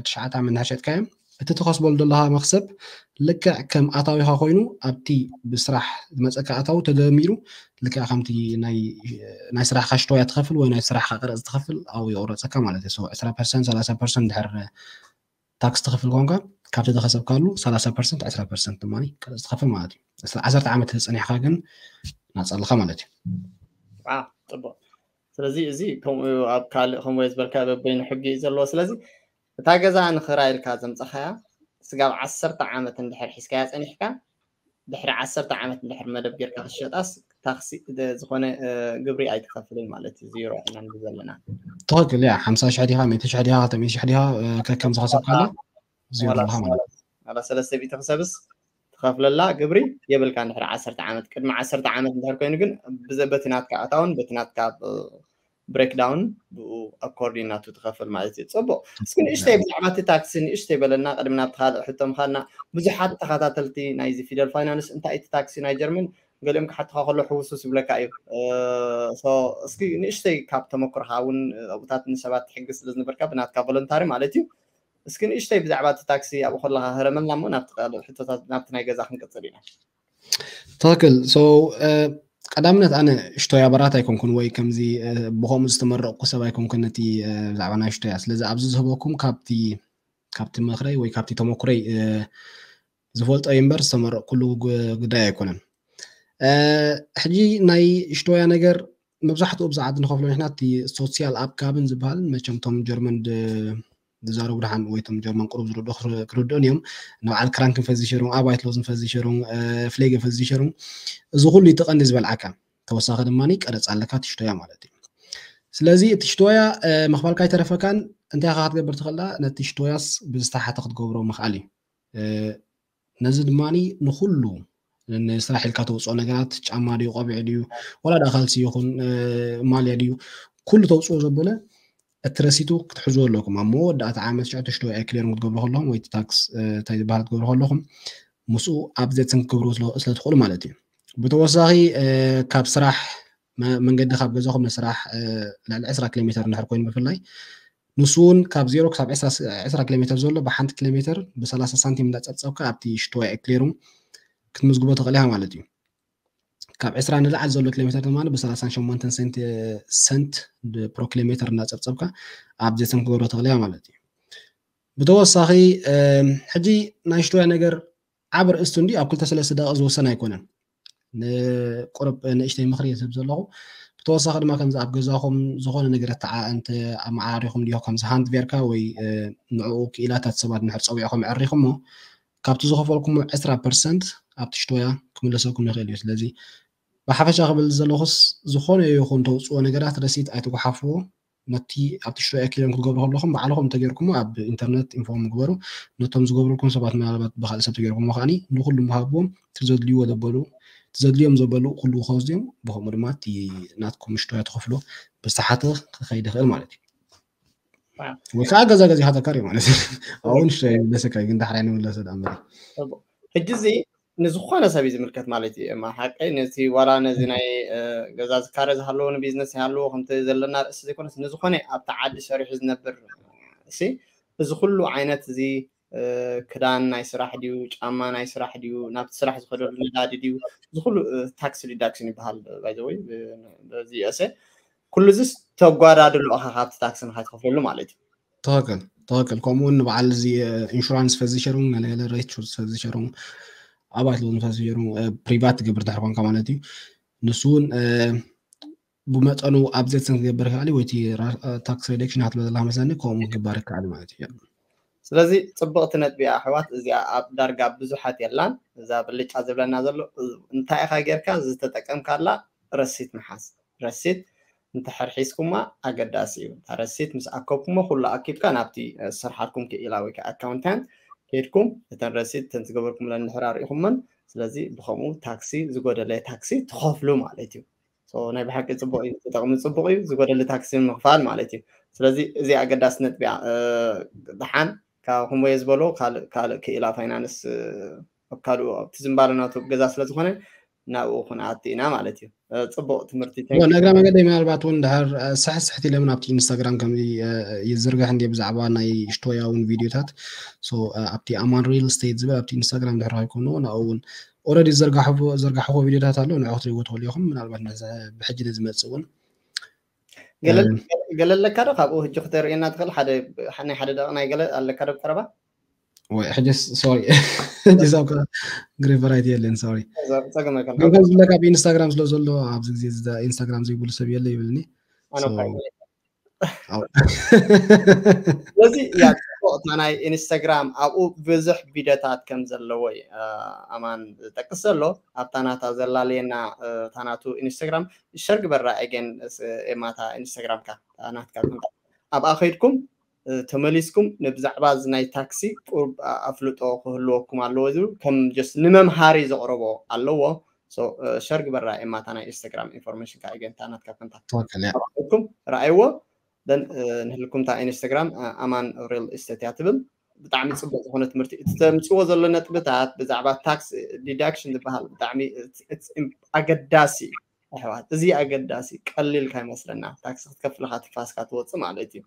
ትሽዓተ ዓመት እንድሕር ሸጥካዮ እቲ ትኸስበሉ ዘለኻ መኽሰብ ልክዕ ከም ኣታዊኻ ኮይኑ ኣብቲ ብስራሕ ዝመፀካ ኣታዊ ተደሚሩ ልክዕ ከምቲ ናይ ስራሕካ ሽቶያ ትኸፍል ወይ ናይ ስራሕካ ቅረፅ ትኸፍል ኣብኡ የቁረፀካ ማለት እዩ። ዕስራ ፐርሰንት ሰላሳ ፐርሰንት ድሕር ታክስ ትኸፍል ኮንካ ካብቲ ዝኸሰብካሉ ሰላሳ ፐርሰንት ዕስራ ፐርሰንት ድማ ቅረፅ ትኸፍል ማለት እዩ። ዓሰርተ ዓመት ተፀኒሕካ ግን ናፃ ኣለካ ማለት እዩ። ጽቡቅ። ስለዚ እዚ ከምኡ ኣብ ካልእ ከምኡ ዝበልካ በበይኑ ሕጊ እዩ ዘለዎ። ስለዚ እታ ገዛ ንኽራይ ኢልካ ዘምፀኻያ ስጋብ ዓሰርተ ዓመት እንድሕር ሒዝካያ ፀኒሕካ ድሕሪ ዓሰርተ ዓመት እንድሕር መደብ ጌርካ ክትሸጣስ ታክሲ ዝኾነ ግብሪ ኣይትኸፍልን ማለት እዩ። ዜሮ ኢና ንብል ዘለና። ትኽክል እያ። ሓምሳ ሽሕ ዲኻ፣ ሚእቲ ሽሕ ዲኻ፣ ክልተ ሚእቲ ሽሕ ዲኻ ከከም ዝኸሰብካላ ዜሮ ኢኻ ማለት እዩ። ዋላ ሰለስተ ሚእቲ ክሰብስ ትኸፍለላ ግብሪ የብልካ። እንድሕር ዓሰርተ ዓመት ቅድሚ ዓሰርተ ዓመት እንድሕር ኮይኑ ግን ብዘ- በቲ ናትካ ኣታውን በቲ ናትካ ብሬክዳውን ብኡ ኣኮርዲን ናቱ ትኸፍል ማለት እዩ። ፅቡቅ። እስኪ ንእሽተይ ብዛዕባ እቲ ታክሲ ንእሽተይ በለና ቅድሚ ናብቲ ካልእ ሕቶ ምኻድና። ብዙሓት ተኸታተልቲ ናይዚ ፊደል ፋይናንስ እንታይ እቲ ታክሲ ናይ ጀርመን ገሊኦም ክሓቱኻ ከሎ ሕውሱስ ይብለካ እዩ። እስኪ ንእሽተይ ካብ ተመክሮኻ እውን ኣብኡታት ንሰባት ትሕግዝ ስለ ዝነበርካ ብናትካ ቮለንታሪ ማለት እዩ። እስኪ ንእሽተይ ብዛዕባ እቲ ታክሲ ኣብኡ ከለኻ ህረመልና እሞ ናብቲ ካልእ ሕቶታት ናብቲ ናይ ገዛ ክንቅፅል ኢና። ትክክል። ቀዳምነት ኣነ ሽቶይ ኣባራት ኣይኮንኩን ወይ ከምዚ ብከምኡ ዝተመረቕኩ ሰብ ኣይኮንኩን ነቲ ብዛዕባ ናይ ሽቶያ። ስለዚ ኣብዚ ዝህበኩም ካብቲ ካብቲ ምኽረይ ወይ ካብቲ ተመኩረይ ዝፈልጦ እዩ እምበር ዝተመረቕኩሉ ጉዳይ ኣይኮነን። ሕጂ ናይ ሽቶያ ነገር መብዛሕትኡ ብዛ ዓዲ ንኸፍሎ ንሕና እቲ ሶሲያል ኣብጋብን ዝበሃል መቸም ቶም ጀርመን ዝዛረቡ ድሓን ወይ ቶም ጀርመን ቅሩብ ዝርድኡ ክርድኡን እዮም። ንበዓል ክራንክን ፈዚሸሩን ኣባይት ሎዝን ፈዚሸሩን ፍሌገ ፈዚሸሩን እዚ ኩሉ ይትቐኒ ዝበልዓካ ተወሳኺ ድማ ቀረፅ ኣለካ ትሽቶያ ማለት እዩ። ስለዚ እቲ ሽቶያ ምኽፋልካ ኣይተረፈካን እንታይ ኢኻ ክትገብር ትኽእላ ነቲ ሽቶያስ ብዝተሓተ ክትገብሮ ምኽኣል እዩ። ነዚ ድማ ንኩሉ ንስራሕ ኢልካ ተውፅኦ ነገራት ጫማ ድዩ ቆቢዕ ድዩ ወላ ዳ ካልሲ ይኹን ማልያ ድዩ ኩሉ ተውፅኦ ዘበለ እቲ ረሲቱ ክትሕዝዎ ኣለኩም ኣብ መወዳእታ ዓመት ሽዑ ሽቶ ክሊር ክትገብሩ ከለኹም ወይ ታክስ እንታይ ዝበሃል ክትገብሩ ከለኹም ምስኡ ኣብዘትን ክትገብሩ ስለትኽእሉ ማለት እዩ። ብተወሳኺ ካብ ስራሕ መንገዲ ካብ ገዛኹም ንስራሕ ልዕሊ ዕስራ ኪሎ ሜትር እንድሕር ኮይኑ ብፍላይ ንሱ እውን ካብ ዜሮ ክሳብ ዕስራ ኪሎ ሜትር ዘሎ ብሓንቲ ኪሎ ሜትር ብሰላሳ ሳንቲም እንዳፀብፀብካ ኣብቲ ሽቶ ክሊሩ ክትምዝግቦ ትኽእል ኢኻ ማለት እዩ። ካብ ዕስራ ንላዕሊ ዘሎ ኪሎ ሜትር ድማ ብሰላሳን ሸሞንተን ሰንት ፕሮ ኪሎ ሜትር እንዳፀብፀብካ ኣብ ዘተን ክገብሮ ትኽእል ኢኻ ማለት እዩ። ብተወሳኺ ሕጂ ናይ ሽቶያ ነገር ዓብ ርእስቱ እንዲ ኣብ ክልተ ሰለስተ ደቂቕ ዝወሰን ኣይኮነን። ንቁርብ ንእሽተይ ምኽሪ ዝህብ ዘለኹ ብተወሳኺ ድማ ከምዚ ኣብ ገዛኹም ዝኾነ ነገር ኣመዓራሪኹም ዲኹ ከምዚ ሃንድቨርካ ወይ ንዕኡ ክኢላታት ሰባት ንድሕር ፀዊዕኹም ኣዕሪኹሞ ካብቲ ዝኸፈልኩሞ ዕስራ ፐርሰንት ኣብቲ ሽቶያ ክምለሰልኩም ይኽእል እዩ። ስለዚ ብሓፈሻ ክብል ዘለኹስ ዝኾነ ይኹን ተውፅኦ ነገራት ረሲት ኣይትጓሓፍዎ። ነቲ ኣብቲ ሽቶ ኣኪሎም ክትገብሩ ከለኹም ባዕልኹም እንተገይርኩሞ ኣብ ኢንተርነት ኢንፎርም ግበሩ። ነቶም ዝገብሩልኩም ሰባት ምናልባት ብካልእ ሰብ ተገይርኩሞ ከዓኒ ንኩሉ ምሃብዎም ትዘድልይዎ ዘበሉ ትዘድልዮም ዘበሉ ኩሉ ክወስድዮም ብከምኡ ድማ እቲ ናትኩም ሽቶያ ትኸፍሎ ብዝተሓተ ክኸይድ ይኽእል ማለት እዩ። ወይ ከዓ ገዛ ገዚኻ ተካሪ ማለት እዩ። ኣብኡ ንሽቶ ይመለሰካ ግን ዳሕራይ ንምለሰ ዳ እምበር ሕጂ እዚ ንዝኾነ ሰብ እዩ ዝምልከት ማለት እዩ። እማ ሓቀይ ነቲ ዋላ ነዚ ናይ ገዛ ዝካረ ዝሃለዎ ንቢዝነስ ይሃለዎ ከምቲ ዘለና ርእሲ ዘይኮነስ ንዝኾነ ኣብቲ ዓዲ ሰሪሑ ዝነብር እሲ እዚ ኩሉ ዓይነት እዚ ክዳን ናይ ስራሕ ድዩ ጫማ ናይ ስራሕ ድዩ ናብቲ ስራሕ ዝኸደሉ ነዳዲ ድዩ እዚ ኩሉ ታክስ ዲዳክሽን ይበሃል ባይዘወይ በዚ እሰ ኩሉ እዚስ ተጓዳድሎ ኢኻ ካብቲ ታክስ ንካትከፍለሉ ማለት እዩ። ትኽክል ትኽክል ከምኡ እውን ንበዓል እዚ ኢንሹራንስ ፈዚሸሩን ገለገለ ሬት ፈዚሸሩን ኣባይት ሎን ፈዚሸሩን ፕሪቫት ትገብር ድሕር ኮንካ ማለት እዩ። ንሱ እውን ብመጠኑ ኣብዘትን ክገብር ይከኣል ወይ ታክስ ሬደክሽን ክትበላ መስለኒ ከምኡ ክግባር ይከኣል ማለት እዩ። ስለዚ ፅብቕቲ ነጥቢ ኣሕዋት እዚኣ ኣብ ዳርጋ ብዙሓት የላን። እዛ ብልጫ ዝብለና ዘሎ እንታይ ኢኻ ጌርካ ዝተጠቀምካላ ረሲት ምሓዝ ረሲት እንተሕር ሒዝኩማ ኣገዳሲ እዩ። እታ ረሲት ምስ ኣከብኩሞ ኩሉ ኣኪብካ ናብቲ ስርሓትኩም ክኢላ ወይ ከዓ ኣካውንታንት ከይድኩም እተን ረሲት እተን ዝገበርኩምለን እንድሕር ኣርኢኹመን ስለዚ ብከምኡ ታክሲ ዝጎደለ ታክሲ ትኸፍሉ ማለት እዩ። ናይ ብሓቂ ፅቡቅ እዩ ተጠቅሚ ፅቡቅ እዩ ዝጎደለ ታክሲ ምኽፋል ማለት እዩ። ስለዚ እዚ ኣገዳሲ ነጥቢያ ድሓን ካብ ከምወየ ዝበሎ ካልእ ክኢላ ፋይናንስ ኣብ ካልኡ ኣብቲ ዝምባለ ናቱ ገዛ ስለዝኾነ ናብኡ ክንኣቱ ኢና ማለት እዩ። ፅቡቅ ትምህርቲ እግረ መገደይ ምናልባት እውን ድሃር ስሕስሕት ኢለ እውን ኣብቲ ኢንስታግራም ከም ይዝርጋሕ እንዲ ብዛዕባ ናይ ሽቶያ እውን ቪድዮታት ኣብቲ ኣማን ሪል ስቴት ዝብል ኣብቲ ኢንስታግራም ድሕር ከይኮኑ ናብኡ እውን ኦረዲ ዘርጋሕዎ ቪድዮታት ኣሎ ንዑ ክትሪእዎ ትኽእሉ ኢኹም ምናልባት ብሕጂ ንዝመፅእ እውን ገለ ኣለካ ዶ ካብኡ ህጂ ክተርእየና ትኽእል ሓደ ናይ ሓደ ደቂ ናይ ገለ ኣለካ ዶ ቀረባ ወይ ሕጅስ ሶሪ ሕጅስ ኣብ ግሪቨራይት የለን ሶሪ ጸገም ኣይኮን ግን ከም ዝብለካ ኣብ ኢንስታግራም ስለ ዘሎ ኣብዚ ግዜ ኢንስታግራም ዘይብሉ ሰብ የለ ይብልኒ ስለዚ እታ ናይ ኢንስታግራም ኣብኡ ብዙሕ ቪድዮታት ከም ዘለዎ እዩ ኣማን ዝጠቅስ ዘሎ ኣብታ ናታ ዘላለየና እታ ናቱ ኢንስታግራም ሸር ግበራ ኤገን ኤማታ ኢንስታግራምካ ናትካ ኣብኣ ከይድኩም ተመሊስኩም ንብዛዕባ እዚ ናይ ታክሲ ቁሩብ ኣፍልጦ ክህልወኩም ኣለዎ ዝብል ከም ጀስት ንመምሃሪ ዘቕረቦ ኣለዎ ሸር ግበራ ኤማታ ናይ ኢንስታግራም ኢንፎርሜሽን ካ ኢገንታ ናትካ ኮንታክት ኩም ረኣይዎ ንህልኩም ታ ኢንስታግራም ኣማን ሪል ስቴት እያ ትብል ብጣዕሚ ፅቡቅ ዝኮነ ትምህርቲ እቲ ተምፅዎ ዘሎ ነጥብታት ብዛዕባ ታክስ ዲዳክሽን ዝበሃል ብጣዕሚ ኣገዳሲ ኣሕዋት እዚ ኣገዳሲ ቀሊል ካይመስለና ታክሲ ክትከፍልካ ትፋስካ ትወፅእ ማለት እዩ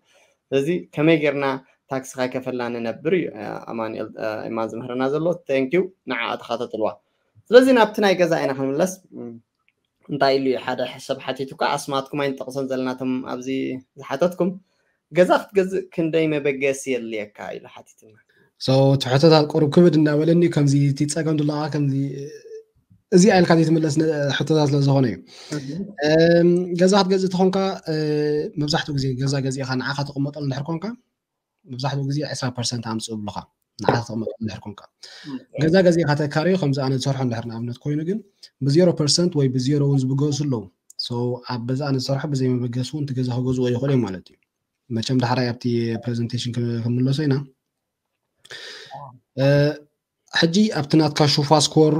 ስለዚ ከመይ ጌርና ታክሲ ካይከፈልና ንነብር እዩ ኣማንኤል እማ ዝምህረና ዘሎ thank you ንዓ ተኸታተልዋ ስለዚ ናብቲ ናይ ገዛ ኢና ክንምለስ እንታይ ኢሉ እዩ ሓደ ሰብ ሓቲቱ ካ ኣስማትኩም ኣይንጠቕሶን ዘለናቶም ኣብዚ ዝሓተትኩም ገዛ ክትገዝእ ክንደይ መበገሲ የድልየካ ኢሉ ሓቲትና ትሕቶታት ቁሩብ ክብድ እንዳበለኒ ከምዚ እቲ ፀገም ድለካ ከምዚ እዚ ኢልካ ዘይትምለስ ሕቶታት ስለ ዝኾነ እዩ። ገዛ ክትገዝእ ተኾንካ፣ መብዛሕትኡ ግዜ ገዛ ገዚእኻ ንዓኻ ተቐመጠሉ እንድሕር ኮንካ፣ መብዛሕትኡ ግዜ ዕስራ ፐርሰንት ኣምፅእ ብሉኻ፣ ንዓኻ ተቐመጠሉ እንድሕር ኮንካ። ገዛ ገዚእኻ ተካርዮ፣ ከምዚ ኣነ ዝሰርሖ እንድሕር ንኣብነት ኮይኑ፣ ግን ብዜሮ ፐርሰንት ወይ ብዜሮ እውን ዝብገሱ ኣለዉ። ኣብ በዛ ኣነ ዝሰርሖ ብዘይ መበገሲ እውን እቲ ገዛ ክገዝኦ ይኽእሉ እዮም ማለት እዩ። መቸም ዳሕራይ ኣብቲ ፕሬዘንቴሽን ክምለሶ ኢና። ሕጂ ኣብቲ ናትካ ሹፋ ስኮር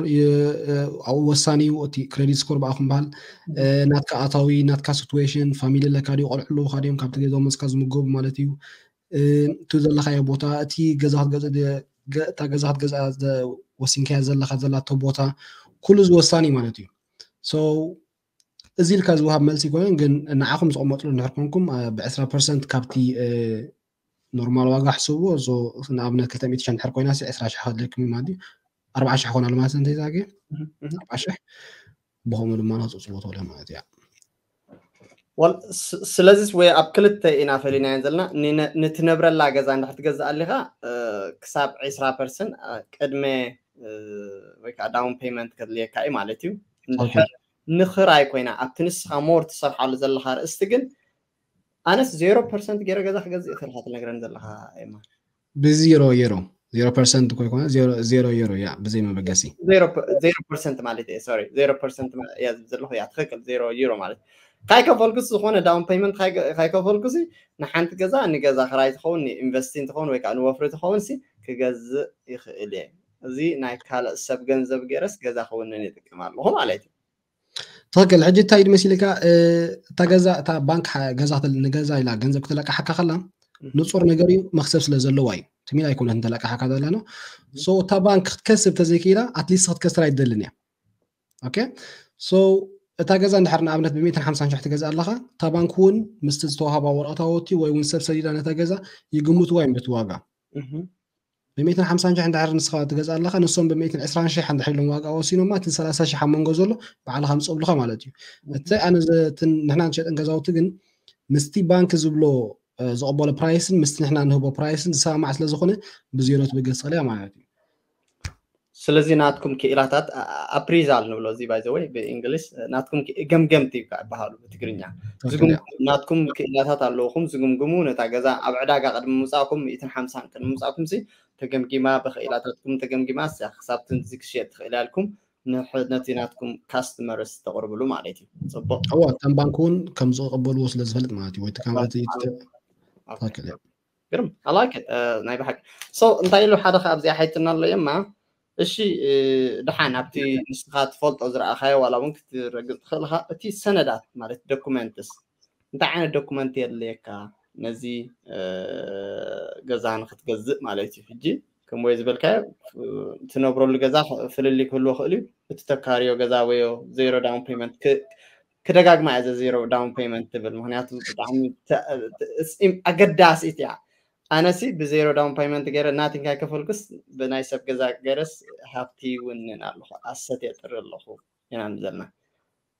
ኣብኡ ወሳኒ እዩ። እቲ ክሬዲት ስኮር ብኣኹም በሃል ናትካ ኣታዊ፣ ናትካ ሲትዌሽን፣ ፋሚሊ ኣለካ ድዩ፣ ቆልዑ ኣለውካ ድዮም ካብቲ ገዛ መፅካ ዝምገቡ ማለት እዩ። እቲ ዘለካዮ ቦታ፣ እቲ ገዛ ክትገዝእ እታ ገዛ ክትገዝኣ ወሲንካያ ዘለካ ዘላቶ ቦታ፣ ኩሉ እዚ ወሳኒ ማለት እዩ። እዚ ኢልካ ዝወሃብ መልሲ ይኮነን፣ ግን ንዓኹም ዝቐመጥሉ እንድሕር ኮንኩም ብዕስራ ፐርሰንት ካብቲ ኖርማል ዋጋ ሕስብዎ። ንኣብነት ክልተ ሚእቲ ሽሕ እንድሕር ኮይና ዕስራ ሽሕ ከድለኩም ማለት እዩ። ኣርባዓ ሽሕ ኮና ማለት እንተ ዛገ ኣርባዓ ሽሕ ብኸምኡ ድማ ንክፅፅልዎ ተብለ ማለት እያ። ስለዚ ወይ ኣብ ክልተ ኢና ፈሊናየን ዘለና። ንትነብረላ ገዛ እንድሕር ትገዝእ ኣሊኻ ክሳብ ዕስራ ፐርሰንት ቅድመ ወይ ከዓ ዳውን ፔመንት ከድልየካ እዩ ማለት እዩ። ንኽራይ ኮይና ኣብቲ ንስኻ ሞር ትሰርሓሉ ዘለኻ ርእስቲ ግን ኣነስ ዜሮ ፐርሰንት ገይረ ገዛ ክገዝእ ይኽእል ኢኻ ትነግረን ዘለኻ። ብዜሮ ዩሮ ዜሮ ፐርሰንት እኮ ይኮነ ዜሮ ዩሮ ያ ብዘይ መበገሲ ዜሮ ፐርሰንት ማለት እየ። ሶሪ ዜሮ ፐርሰንት እያ ዝብል ዘለኹ እያ ትኽክል። ዜሮ ዩሮ ማለት ካይከፈልኩስ ዝኾነ ዳውን ፔመንት ካይከፈልኩስ ንሓንቲ ገዛ ንገዛ ክራይ ትኸውን ንኢንቨስቲንግ ትኸውን ወይ ከዓ ንወፍሪ ትኸውን ሲ ክገዝእ ይኽእል እየ። እዚ ናይ ካልእ ሰብ ገንዘብ ገይረስ ገዛ ክውንን ይጥቀም ኣለኹ ማለት እዩ። ትኽክል። ሕጂ እንታይ ኢድ መሲልካ እታ ገዛ እታ ባንክ ገዛ ንገዛ ኢላ ገንዘብ ክትለቃሓካ ከላ ንፁር ነገር እዩ፣ መክሰብ ስለ ዘለዋ እዩ። ትሚል ኣይኮነት እንተለቃሓካ ዘለና እታ ባንክ ክትከስብ ተዘይክኢላ ኣትሊስት ክትከስር ኣይደልን እያ። ኦኬ እታ ገዛ እንድሕር ንኣብነት ብሚእትን ሓምሳን ሽሕ ትገዛ ኣለካ እታ ባንክ እውን ምስቲ ዝተዋሃባ ወረቀታወቲ ወይ እውን ሰብ ሰሊዳ ነታ ገዛ ይግምትዋ እዮም በቲ ዋጋ ብሚእትን ሓምሳን ሽሕ እንድሕር ንስኻ ትገዛ ኣለካ ንሶም ብሚእትን ዕስራን ሽሕ እንድሕር ኢሎም ዋጋ ወሲኖማ እቲ ሰላሳ ሽሕ ኣብ መንጎ ዘሎ ባዕልካ ምፅብልካ ማለት እዩ። እቲ ኣነ ንሕና ንሸጠን ገዛውቲ ግን ምስቲ ባንክ ዝብሎ ዝቕበሎ ፕራይስን ምስቲ ንሕና ንህቦ ፕራይስን ዝሰማማዕ ስለ ዝኾነ ብዜሮ ትብገስ ትኽእል እያ ማለት እዩ። ስለዚ ናትኩም ክኢላታት ኣፕሪዛል ንብሎ እዚ ባይ ዘ ወይ ብእንግሊዝ ናትኩም ገምገምቲ ይበሃሉ ብትግርኛ። ናትኩም ክኢላታት ኣለውኹም ዝግምግሙ ነታ ገዛ ኣብ ዕዳጋ ቅድሚ ምውፃእኩም ሚእትን ሓምሳን ቅድሚ ምውፃእኩም ሲ ተገምጊማ ብክኢላታትኩም ተገምጊማ ክሳብ ትንዚ ክሽየጥ ትኽእል ያልኩም ነቲ ናትኩም ካስተመርስ ተቕርብሉ ማለት እዩ። ፅቡቅ እዋ እተን ባንክ እውን ከም ዝቕበልዎ ስለ ዝፈልጥ ማለት እዩ ወይ ትካማቲ ግርም ኣላይክ ናይ ብሓቂ እንታይ ኢሉ ሓደ ካብዚኣ ሓይትና ኣሎ የማ እሺ ድሓን ኣብቲ ንስኻ ትፈልጦ ዝረኣኻዮ ዋላ እውን ክትረግፅ ትኽእል ኢኻ እቲ ሰነዳት ማለት ዶኩመንትስ እንታይ ዓይነት ዶኩመንት የድልየካ ነዚ ገዛ ንክትገዝእ ማለት እዩ ሕጂ ከምወይ ዝበልካዮ ትነብረሉ ገዛ ፍልልይ ክህልዎ ክእል እዩ እቲ ተካርዮ ገዛ ወዮ ዜሮ ዳውን ፔመንት ክደጋግማ እየ ዜሮ ዳውን ፔመንት ትብል ምክንያቱ ብጣዕሚ ኣገዳሲት እያ ኣነሲ ብዜሮ ዳውን ፔመንት ገይረ ናቲንግ ኣይከፈልኩስ ብናይ ሰብ ገዛ ገይረስ ሃብቲ ይውንን ኣለኹ ኣሰት የጥሪ ኣለኹ ኢና ንዘልና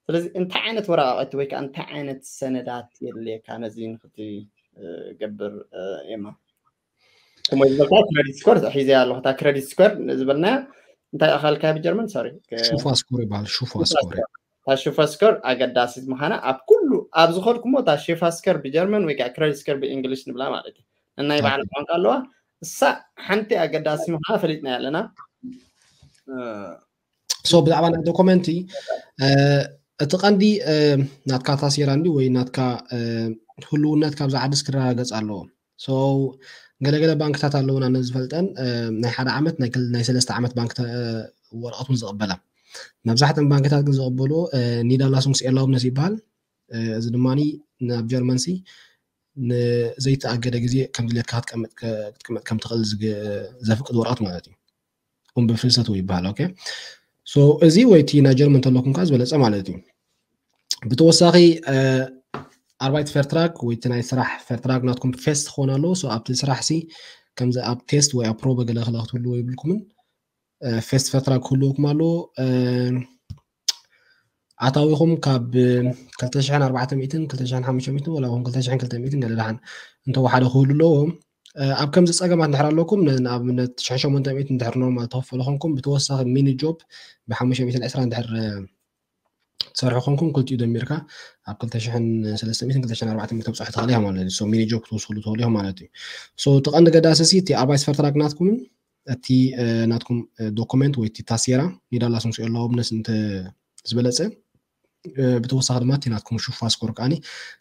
ስለዚ እንታይ ዓይነት ወረቃቀቲ ወይ ከዓ እንታይ ዓይነት ሰነዳት የድልየካ ነዚ ንክትገብር የማ ዝበልካ ክረዲት ስኮር ሒዘ ኣለኹ እታ ክረዲት ስኮር ዝበልናያ እንታይ ኣካልካ ብጀርመን ሶሪ ሹፋ ስኮር ይበሃል ሹፋ ስኮር እታ ሽፋ ስኮር ኣገዳሲት ምዃና ኣብ ኩሉ ኣብ ዝኸድኩሞ እታ ሽፋ ስኮር ብጀርመን ወይ ከዓ ክረዲት ስኮር ብእንግሊሽ ንብላ ማለት እዩ ነናይ ባዕላ ቋንቋ ኣለዋ እሳ ሓንቲ ኣገዳሲ ምዃና ፈሊጥና ኣለና ሶ ብዛዕባ ናይ ዶኮመንቲ እቲ ቀንዲ ናትካ ታሴራ እንዲ ወይ ናትካ ህልውነት ካብዛ ዓድስ ክረጋገፅ ኣለዎ ሶ ገለገለ ባንክታት ኣለውና ነዝፈልጠን ናይ ሓደ ዓመት ናይ ሰለስተ ዓመት ባንክ ወረቐት እውን ዝቕበላ መብዛሕተን ባንክታት ግን ዝቕበሉ ኒዳላሱንግስ ኤርላውብነስ ይበሃል እዚ ድማ ናብ ጀርመንሲ ንዘይተኣገደ ግዜ ከም ድሌትካ ክትቀመጥ ከም ትኽእል ዘፍቅድ ወረቐት ማለት እዩ እም ብፍልሰት ወይ ይበሃል ኦኬ ሶ እዚ ወይ እቲ ናይ ጀርመን ተለኩም ከዓ ዝበለፀ ማለት እዩ ብተወሳኺ ኣርባይት ፈርትራክ ወይ እቲ ናይ ስራሕ ፈርትራክ ናትኩም ፌስት ክኾን ኣለዎ ሶ ኣብቲ ስራሕ ሲ ከምዚ ኣብ ቴስት ወይ ኣብ ፕሮበ ገለ ክለ ክትህልዎ ይብልኩምን ፌስት ፈርትራክ ክህልወኩም ኣለዎ ኣታዊኹም ካብ ክልተ ሽሕን ኣርባዕተ ሚእትን ክልተ ሽሕን ሓሙሽተ ሚእትን ወላ እውን ክልተ ሽሕን ክልተ ሚእትን ገለ ደሓን እንተወሓደ ክህሉ ኣለዎ ኣብ ከምዚ ፀገማት እንድሕር ኣለኩም ንኣብነት ሽሕን ሸሞንተ ሚእትን እንድሕር ኖርማል ተኸፈሉ ኮንኩም ብተወሳኺ ሚኒ ጆብ ብሓሙሽተ ሚእትን ዕስራ እንድሕር ትሰርሑ ኮንኩም ክልቲኡ ደሚርካ ኣብ ክልተ ሽሕን ሰለስተ ሚእትን ክልተ ሽሕን ኣርባዕተ ሚእትን ተብፅሑ ትኽእል ኢኻ ማለት እዩ። ሚኒ ጆብ ክትወስሉ ትኽእሉ ኢኹም ማለት እዩ። እቲ ቀንዲ ገዳሲ እቲ ኣባይ ስፈርትራክ ናትኩምን እቲ ናትኩም ዶኩመንት ወይ እቲ ታሴራ ኒዳላስ ምስ ኣለዎ ብነስ እንተ ዝበለፀ ብተወሳኺ ድማ እቲ ናትኩም ሹፋ ስኮር ከዓኒ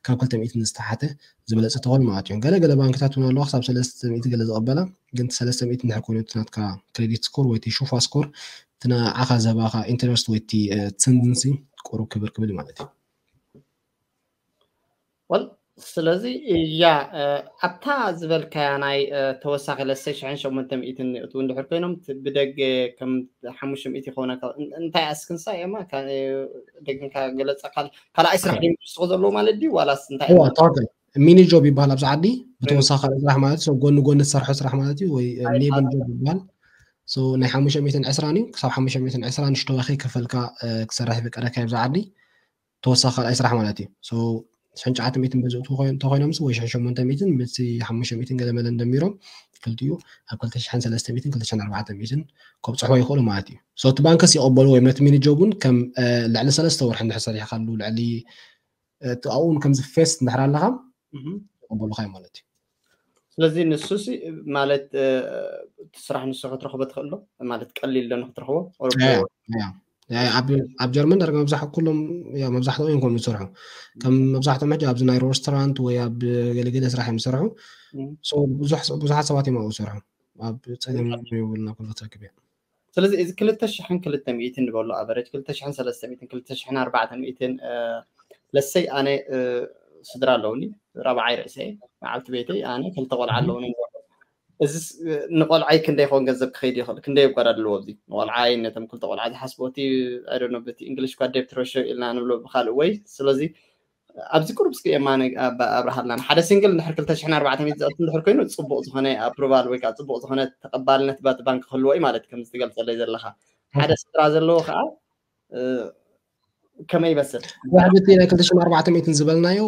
ካብ ክልተ ሚእትን ዝተሓተ ዝበለፀ ተኾኑ ማለት እዩ። ገለ ገለ ባንክታት እውን ኣለዋ ክሳብ ሰለስተ ሚእቲ ገለ ዝቐበላ፣ ግን ሰለስተ ሚእቲ እንድሕር ኮይኑ እቲ ናትካ ክሬዲት ስኮር ወይ እቲ ሹፋ ስኮር እቲ ንዓኻ ዝህባኻ ኢንተረስት ወይ እቲ ትንድንሲ ቁሩብ ክብር ክብል ማለት እዩ። ወል ስለዚ እያ ኣብታ ዝበልካያ ናይ ተወሳኺ ለሰይ ሽሕን ሸሞንተ ሚእትን እቱ እንድሕር ኮይኖም ብደገ ከም ሓሙሽተ ሚእቲ ይኸውን እንታይ ኣስክንሳ እየማ ደግንካ ገለፀ ካልኣይ ስራሕ ድዩ ዝስኹ ዘለዎ ማለት ድዩ ዋላስ እንታይ ሚኒ ጆብ ይበሃል ኣብዚ ዓዲ ብተወሳኺ ካልእ ስራሕ ማለት እዩ። ጎኒ ጎኒ ትሰርሖ ስራሕ ማለት እዩ ወይ ሌብል ጆብ ይበሃል። ናይ ሓሙሽተ ሚእትን ዕስራን እዩ ክሳብ ሓሙሽተ ሚእትን ዕስራን ንሽተዋኺ ከፈልካ ክሰርሕ ይፍቀደካ ኣብዚ ዓዲ ተወሳኺ ካልኣይ ስራሕ ማለት እዩ። ሽሕን ትሽዓተ ሚእትን በዚ እንተኮይኖምስ ወይ ሽሕን ሸሞንተ ሚእትን ምስቲ ሓሙሽተ ሚእትን ገለ መለ እንደሚሮም ክልቲኡ ኣብ ክልተ ሽሕን ሰለስተ ሚእትን ክልተ ሽሕን ኣርባዕተ ሚእትን ከብፅሕዎ ይኽእሉ ማለት እዩ። እቲ ባንክስ ይቐበሉ ወይም ነቲ ሚኒ ጆብ እውን ከም ልዕሊ ሰለስተ ወርሒ እንድሕር ሰሪሕካሉ ልዕሊ ኣብኡ እውን ከምዚ ፌስት እንድሕር ኣለኻ ይቐበሉኻ ማለት እዩ። ስለዚ ንሱ ማለት እቲ ስራሕ ንሱ ክትረኽቦ ትኽእል ዶ ማለት ቀሊል ዶ ንክትረኽቦ ኣብ ጀርመን ዳርጋ መብዛሕ ኩሎም መብዛሕትኦም እዮም ከም ዝሰርሑ ከም መብዛሕትኦም ሕጂ ኣብዚ ናይ ሬስቶራንት ወይ ኣብ ገለገለ ስራሕ እዮም ዝሰርሑ። ብዙሓት ሰባት እዮም ኣብኡ ዝሰርሑ ኣብ ፀገም የብልና ኩሉ ክትረክብ እያ። ስለዚ እዚ ክልተ ሽሕን ክልተ ሚእትን ንበሎ ኣቨሬጅ ክልተ ሽሕን ሰለስተ ሚእትን ክልተ ሽሕን ኣርባዕተ ሚእትን ለሰይ ኣነ ስድራ ኣለውኒ ራብዓይ ርእሰ በዓልቲ ቤተይ ኣነ ክልተ ቆልዓ ኣለውኒ እዚ ንቆልዓይ ክንደይ ኾን ገንዘብ ክኸይድ ይኽእል ክንደይ ይጓዳድልዎ እዚ ንቆልዓይ ነቶም ክልተ ቆልዓ ዝሓስቦ እቲ ኣይደኖ በቲ እንግሊሽ ኳ ዴፕት ሬሽዮ ኢልና ንብሎ ብካልእ ወይ ስለዚ ኣብዚ ቁሩብ እስኪ የማነ ኣብርሃልና ሓደ ሲንግል እንድሕር ክልተ ሽሕን ኣርባዕተ ሚእቲ ዘእቱ እንድሕር ኮይኑ ፅቡቅ ዝኾነ ኣፕሩቫል ወይ ከዓ ፅቡቅ ዝኾነ ተቀባልነት ባቲ ባንክ ክህልዎ እዩ ማለት ከም ዝትገልፀለይ ዘለካ ሓደ ስድራ ዘለዎ ከዓ ከመይ ይመስል ዋሕዲ ናይ ክልተ ሽሕን ኣርባዕተ ሚእትን ዝበልናዮ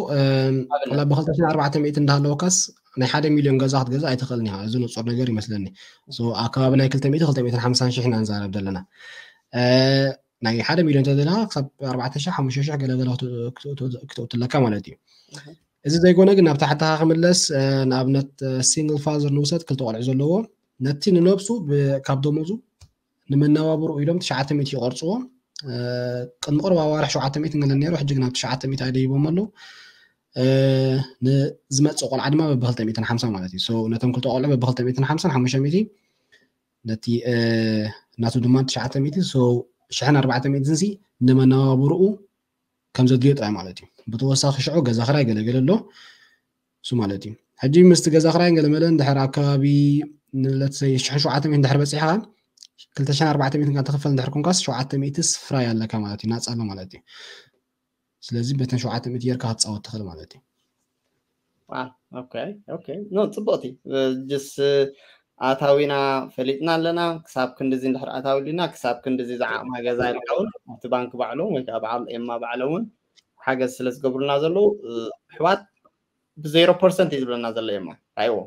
ብ ክልተ ሽሕን ኣርባዕተ ሚእትን እንዳሃለወካስ ናይ ሓደ ሚሊዮን ገዛ ክትገዛ ኣይትኽእልን ኢኻ። እዚ ንፁር ነገር ይመስለኒ። ኣብ ከባቢ ናይ ክልተ ሚእቲ ክልተ ሚእትን ሓምሳን ሽሕ ኢና ንዛረብ ዘለና። ናይ ሓደ ሚሊዮን ተደለኻ ክሳብ ኣርባዕተ ሽሕ ሓሙሽተ ሽሕ ገለገለ ክትእትለካ ማለት እዩ። እዚ ዘይኮነ ግን ናብ ታሕትኻ ክምለስ ንኣብነት ሲንግል ፋዘር ንውሰድ ክልተ ቆልዑ ዘለዎ ነቲ ንነብሱ ካብ ደሞዙ ንመነባብሩ ኢሎም ትሽዓተ ሚእቲ ይቆርፅዎ። ቅድሚ ቅርብ ኣዋርሕ ሸውዓተ ሚእቲ ገለ ነይሩ ሕጂ ናብ ትሽዓተ ሚእቲ ኣይደይቦም ኣለዉ። ንዝመፅእ ቆልዓ ድማ በብክልተ ሚእትን ሓምሳ ማለት እዩ። ነቶም ክልተ ቆልዑ በብክልተ ሚእትን ሓምሳን ሓሙሽተ ሚእቲ ነቲ ናቱ ድማ ትሽዓተ ሚእቲ ሽሕን ኣርባዕተ ሚእትን ሲ ንመነባብርኡ ከም ዘድልዮ ጥራይ ማለት እዩ። ብተወሳኺ ሽዑ ገዛ ክራይ ገለገለ ኣሎ እሱ ማለት እዩ። ሕጂ ምስቲ ገዛ ክራይ ገለመለ እንድሕር ኣብ ከባቢ ንለትሰይ ሽሕን ሸውዓተ ሚእትን እንድሕር በፂሕኻ ክልተ ሽሕን ኣርባዕተ ሚእትን ትኽፈል እንድሕር ኮንካስ ሸውዓተ ሚእቲ ስፍራይ ኣለካ ማለት እዩ። ናፃ ኣሎ ማለት እዩ። ስለዚ በተን ሸውዓተ ሚእቲ ጌርካ ክትፃወት ትኽእል ማለት እዩ። ኖ ፅቡቅቲ ጅስ ኣታዊና ፈሊጥና ኣለና ክሳብ ክንድዚ እንድሕር ኣታዊ ልና ክሳብ ክንድዚ ዝዓቕማ ገዛ ኢልካ እውን ኣብቲ ባንክ ባዕሎም ወይ ከዓ በዓል ኤማ ባዕሎም እውን ሓገዝ ስለ ዝገብሩልና ዘለዉ ኣሕዋት ብዜሮ ፐርሰንት እዩ ዝብለና ዘሎ ኤማ ራይዎ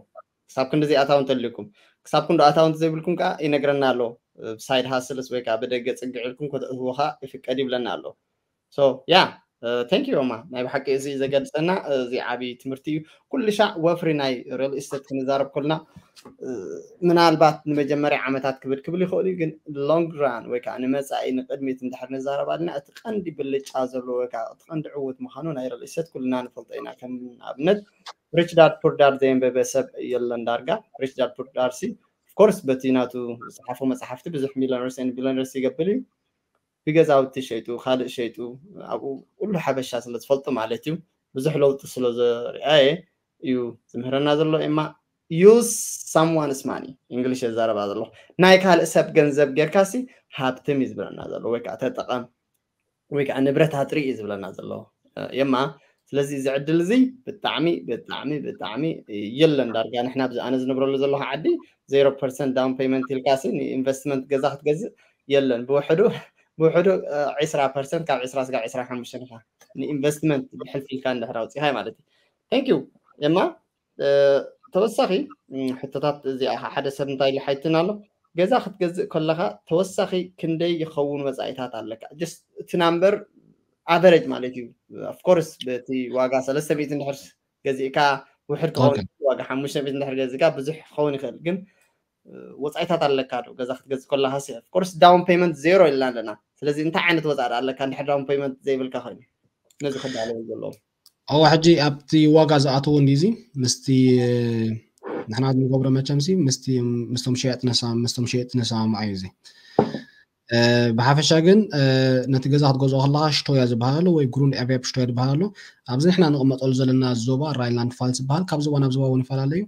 ክሳብ ክንድዚ ኣታዊ እንተልኩም ክሳብ ክንዱ ኣታዊ እንተዘይብልኩም ከዓ ይነግረና ኣሎ ብሳይድ ሃስልስ ወይ ከዓ ብደገ ፅግዕ ኢልኩም ከተእትዎ ከዓ ይፍቀድ ይብለና ኣሎ ያ thank you ማ ናይ ብሓቂ እዚ ዘገልፀና እዚ ዓብዪ ትምህርቲ እዩ። ኩሉ ሻዕ ወፍሪ ናይ ሪል ኢስቴት ክንዛረብ ከልና ምናልባት ንመጀመርያ ዓመታት ክብድ ክብል ይኽእል እዩ፣ ግን long run ወይ ከዓ ንመፃኢ ንቅድሚት እንድሕር ንዛረብ ኣልና እቲ ቀንዲ ብልጫ ዘለዎ ወይ ከዓ እቲ ቀንዲ ዕውት ምዃኑ ናይ ሪል ኢስቴት ኩልና ንፈልጦ ኢና። ከም ኣብነት Rich Dad Poor Dad ዘየንበበ ሰብ የለን ዳርጋ። Rich Dad Poor Dad ሲ of course በቲ ናቱ ዝፀሓፎ መፅሓፍቲ ብዙሕ millionaires and billionaires ይገብር እዩ። ብገዛውቲ ሸይጡ ካልእ ሸይጡ ኣብኡ ኩሉ ሓበሻ ስለ ዝፈልጡ ማለት እዩ ብዙሕ ለውጢ ስለ ዘርኣየ እዩ ዝምህረና ዘሎ ኤማ use someone's money English የዛረባ ዘሎ ናይ ካልእ ሰብ ገንዘብ ጌርካሲ ሃብትም እዩ ዝብለና ዘሎ ወይ ከዓ ተጠቐም ወይ ከዓ ንብረት ኣጥሪ እዩ ዝብለና ዘሎ ኤማ ስለዚ እዚ ዕድል እዚ ብጣዕሚ ብጣዕሚ ብጣዕሚ የለን ዳርጋ ንሕና ኣብዚ ኣነ ዝነብረሉ ዘለኹ ዓዲ ዜሮ ፐርሰንት down payment ኢልካሲ ንኢንቨስትመንት ገዛ ክትገዝእ የለን ብውሕዱ ብውሕዱ ዒስራ ፐርሰንት ካብ ዒስራ ስጋብ ዒስራ ሓሙሽተ ኢኻ ንኢንቨስትመንት ብሕልፊ ኢልካ እንድሕር ኣውፂኻይ ማለት እዩ thank you ኤማ ተወሳኺ ሕቶታት እዚኣ ሓደ ሰብ እንታይ ኢሉ ሓይትን ኣሎ፣ ገዛ ክትገዝእ ከለኻ ተወሳኺ ክንደይ ይኸውን ወፃኢታት ኣለካ? Just እቲ ናምበር ኣቨሬጅ ማለት እዩ። Of course በቲ ዋጋ ሰለስተ ሚእቲ እንድሕር ገዚእካ ውሕድ ክኸውን ዋጋ ሓሙሽተ ሚእቲ እንድሕር ገዚእካ ብዙሕ ክኸውን ይኽእል፣ ግን ወፃኢታት ኣለካ ዶ? ገዛ ክትገዝእ ከለካ ሲ of course down payment zero ኢልና ኣለና። ስለዚ እንታይ ዓይነት ወፃኢ ኣለካ እንድሕር down payment ዘይብልካ ኮይኑ? ነዚ ክዳለዉ ዘለዎም እዋ ሕጂ ኣብቲ ዋጋ ዝኣተዎ እንዲዚ ምስቲ ንሕና ንገብሮ መቸምሲ ምስቶም ሸየጥ ምስቶም ሸየጥ ንሰማምዓ እዩ እዚ። ብሓፈሻ ግን ነቲ ገዛ ክትገዝኦ ከለካ ሽቶያ ዝበሃል ኣሎ ወይ ግሩንድ ኤርቤርብ ሽቶያ ዝበሃል ኣሎ። ኣብዚ ንሕና ንቕመጠሉ ዘለና ዞባ ራይንላንድ ፋልስ ዝበሃል ካብ ዞባ ናብ ዞባ እውን ይፈላለ እዩ።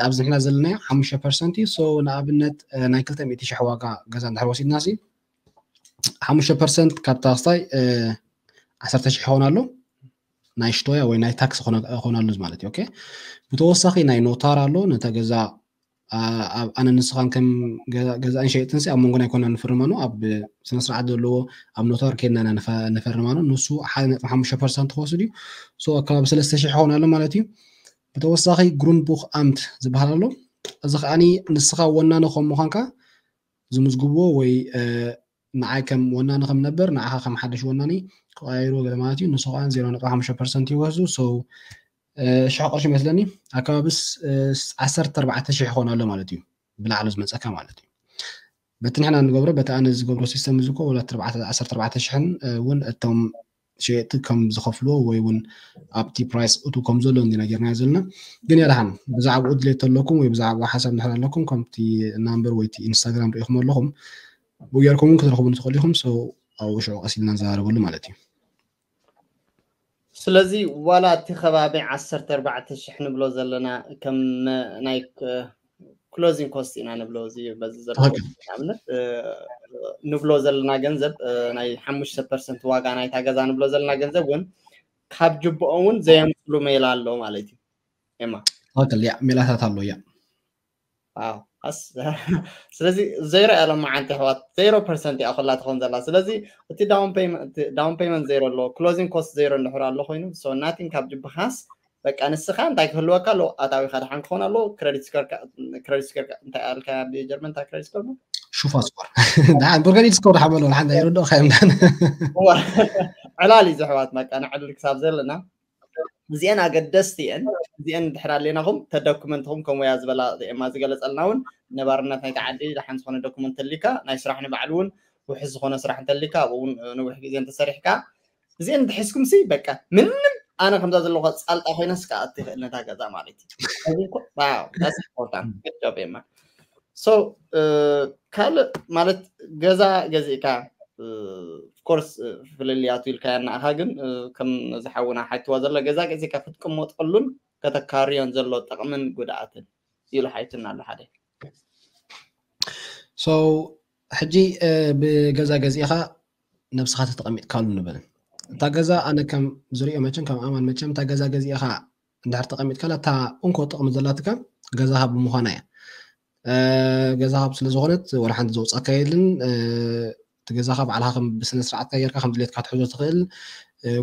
ኣብዚ ንሕና ዘለና ሓሙሽተ ፐርሰንት እዩ። ንኣብነት ናይ ክልተ ሚእቲ ሽሕ ዋጋ ገዛ እንድሕር ወሲድና ሲ ሓሙሽተ ፐርሰንት ካብ ታክስታይ ዓሰርተ ሽሕ ይኸውን ኣሎ ናይ ሽቶያ ወይ ናይ ታክስ ይኾነሉ ማለት እዩ። ብተወሳኺ ናይ ኖታር ኣሎ። ነታ ገዛ ኣነ ንስኻን ከም ገዛእን ሸየጥን ኣብ መንጎና ኣይኮና ንፍርማኖ ኣብ ስነስርዓት ዘለዎ ኣብ ኖታር ከድና ኢና ንፈርማኖ። ንሱ ሓደ ነጥቢ ሓሙሽተ ፐርሰንት ክወስድ እዩ። ኣከባቢ ሰለስተ ሽሕ ይኸውን ኣሎ ማለት እዩ። ብተወሳኺ ግሩንድ ቡክ ኣምት ዝበሃል ኣሎ። እዚ ከዓኒ ንስኻ ወናኒ ከም ምዃንካ ዝምዝግብዎ ወይ ንዓይ ከም ወናኒ ከም ነበር ንዓኻ ከም ሓደሽ ወናኒ ክቀያይርዎ ገለ ማለት እዩ። ንሱ ከዓ ዜሮ ነጥቢ ሓሙሽተ ፐርሰንት ይወስዱ። ሽሕ ቅርሺ ይመስለኒ ኣከባቢ ዓሰርተ ኣርባዕተ ሽሕ ይኾን ኣሎ ማለት እዩ። ብላዕሊ ዝመፀካ ማለት እዩ። በቲ ንሕና ንገብሮ በቲ ኣነ ዝገብሮ ሲስተም እዚ ኮ ወላ ዓሰርተ ኣርባዕተ ሽሕን እውን እቶም ሸየጥቲ ከም ዝኸፍልዎ ወይ እውን ኣብቲ ፕራይስ እቱ ከም ዘሎ እንዲና ጌርናዮ ዘለና። ግን ያድሓን ብዛዕባኡ ድሌት ኣለኩም ወይ ብዛዕባኡ ሓሳብ እንድሕር ኣለኩም ከምቲ ናምበር ወይ ኢንስታግራም ሪኢኹም ኣለኹም ብኡ ጌርኩም እውን ክትረኽቡኒ ትኽእሉ ኢኹም። ኣብኡ ሽዑ ቀስ ኢልና ንዘራረበሉ ማለት እዩ። ስለዚ ዋላ እቲ ከባቢ ዓሰርተ ኣርባዕተ ሽሕ ንብሎ ዘለና ከም ናይ ክሎዚንግ ኮስት ኢና ንብሎ እዚ በዚ ዘሎ ንኣብነት ንብሎ ዘለና ገንዘብ ናይ ሓሙሽተ ፐርሰንት ዋጋ ናይታ ገዛ ንብሎ ዘለና ገንዘብ እውን ካብ ጅብኦም እውን ዘየምፅሉ ሜላ ኣሎ ማለት እዩ። ኤማ ያ ሜላታት ኣሎ ያ ስለዚ ዘይረኣየ ሎማዓንቲ ኣሕዋት ዜሮ ፐርሰንት እያ ኩላ ትኾን ዘላ። ስለዚ እቲ ዳውን ፔመንት ዜሮ ኣሎ፣ ክሎዚንግ ኮስት ዜሮ እንድሕር ኣሎ ኮይኑ ናቲንግ ካብ ጅብኻስ በቃ ንስኻ እንታይ ክህልወካ ኣሎ ኣታዊኻ ድሓን ክኾን ኣሎ። ክረዲት ስኮር እንታይ ኣልካ ብጀርመን እንታይ ክረዲት ስኮር ሹፋ ስኮር ብርገዲት ስኮር ሓመሎ ሓንዳ ይረድኦ ካየምዳን ዕላል እዩ ዘሕዋት በቃ ንዕልል ክሳብ ዘለና እዚአን ኣገደስቲ እየን። እዚአን እንድሕር ኣለናኹም ተዶኩመንትኹም ከም ወያ ዝበላ ዜማ ዝገለፀልና እውን ነባርነት ናይቲ ዓዲ ደሓን ዝኾነ ዶኩመንት ተሊካ ናይ ስራሕ ንባዕሉ እውን ውሕስ ዝኾነ ስራሕ እንተሊካ ኣብኡ እውን ንውሕ ግዜ እንተሰሪሕካ እዚአን እንተሒዝኩም ሲ በቃ ምንም ኣነ ከምዛ ዘለኹ ፃልጣ ኮይነ ስካ ኣትኽእል ነታ ገዛ ማለት እዩ። ካልእ ማለት ገዛ ገዚእካ ኮርስ ፍልልያቱ ኢልካ ያናእኻ ግን ከም ዝሓውና ሓይትዋ ዘሎ ገዛ ገዚእካ ክትቅመጠሉን ከተካርዮን ዘሎ ጥቕምን ጉድኣትን ኢሉ ሓይትና ኣሎ ሓደ so ሕጂ ብገዛ ገዚእኻ ነብስኻ ተተቐሚጥካሉ ንብል እታ ገዛ ኣነ ከም ዝሪኦ መቸም ከም ኣማን መቸም እታ ገዛ ገዚእኻ እንድሕር ተቐሚጥካላ እታ እንኮ ጥቕሚ ዘላትካ ገዛኻ ብምዃና እያ ገዛኻ ስለ ዝኾነት ወላ ሓንቲ ዘውፃካ የልን እቲ ገዛኻ ባዕልኻ ከም ብስነ ስርዓትካ ጌርካ ከም ድሌትካ ትሕዞ ትኽእል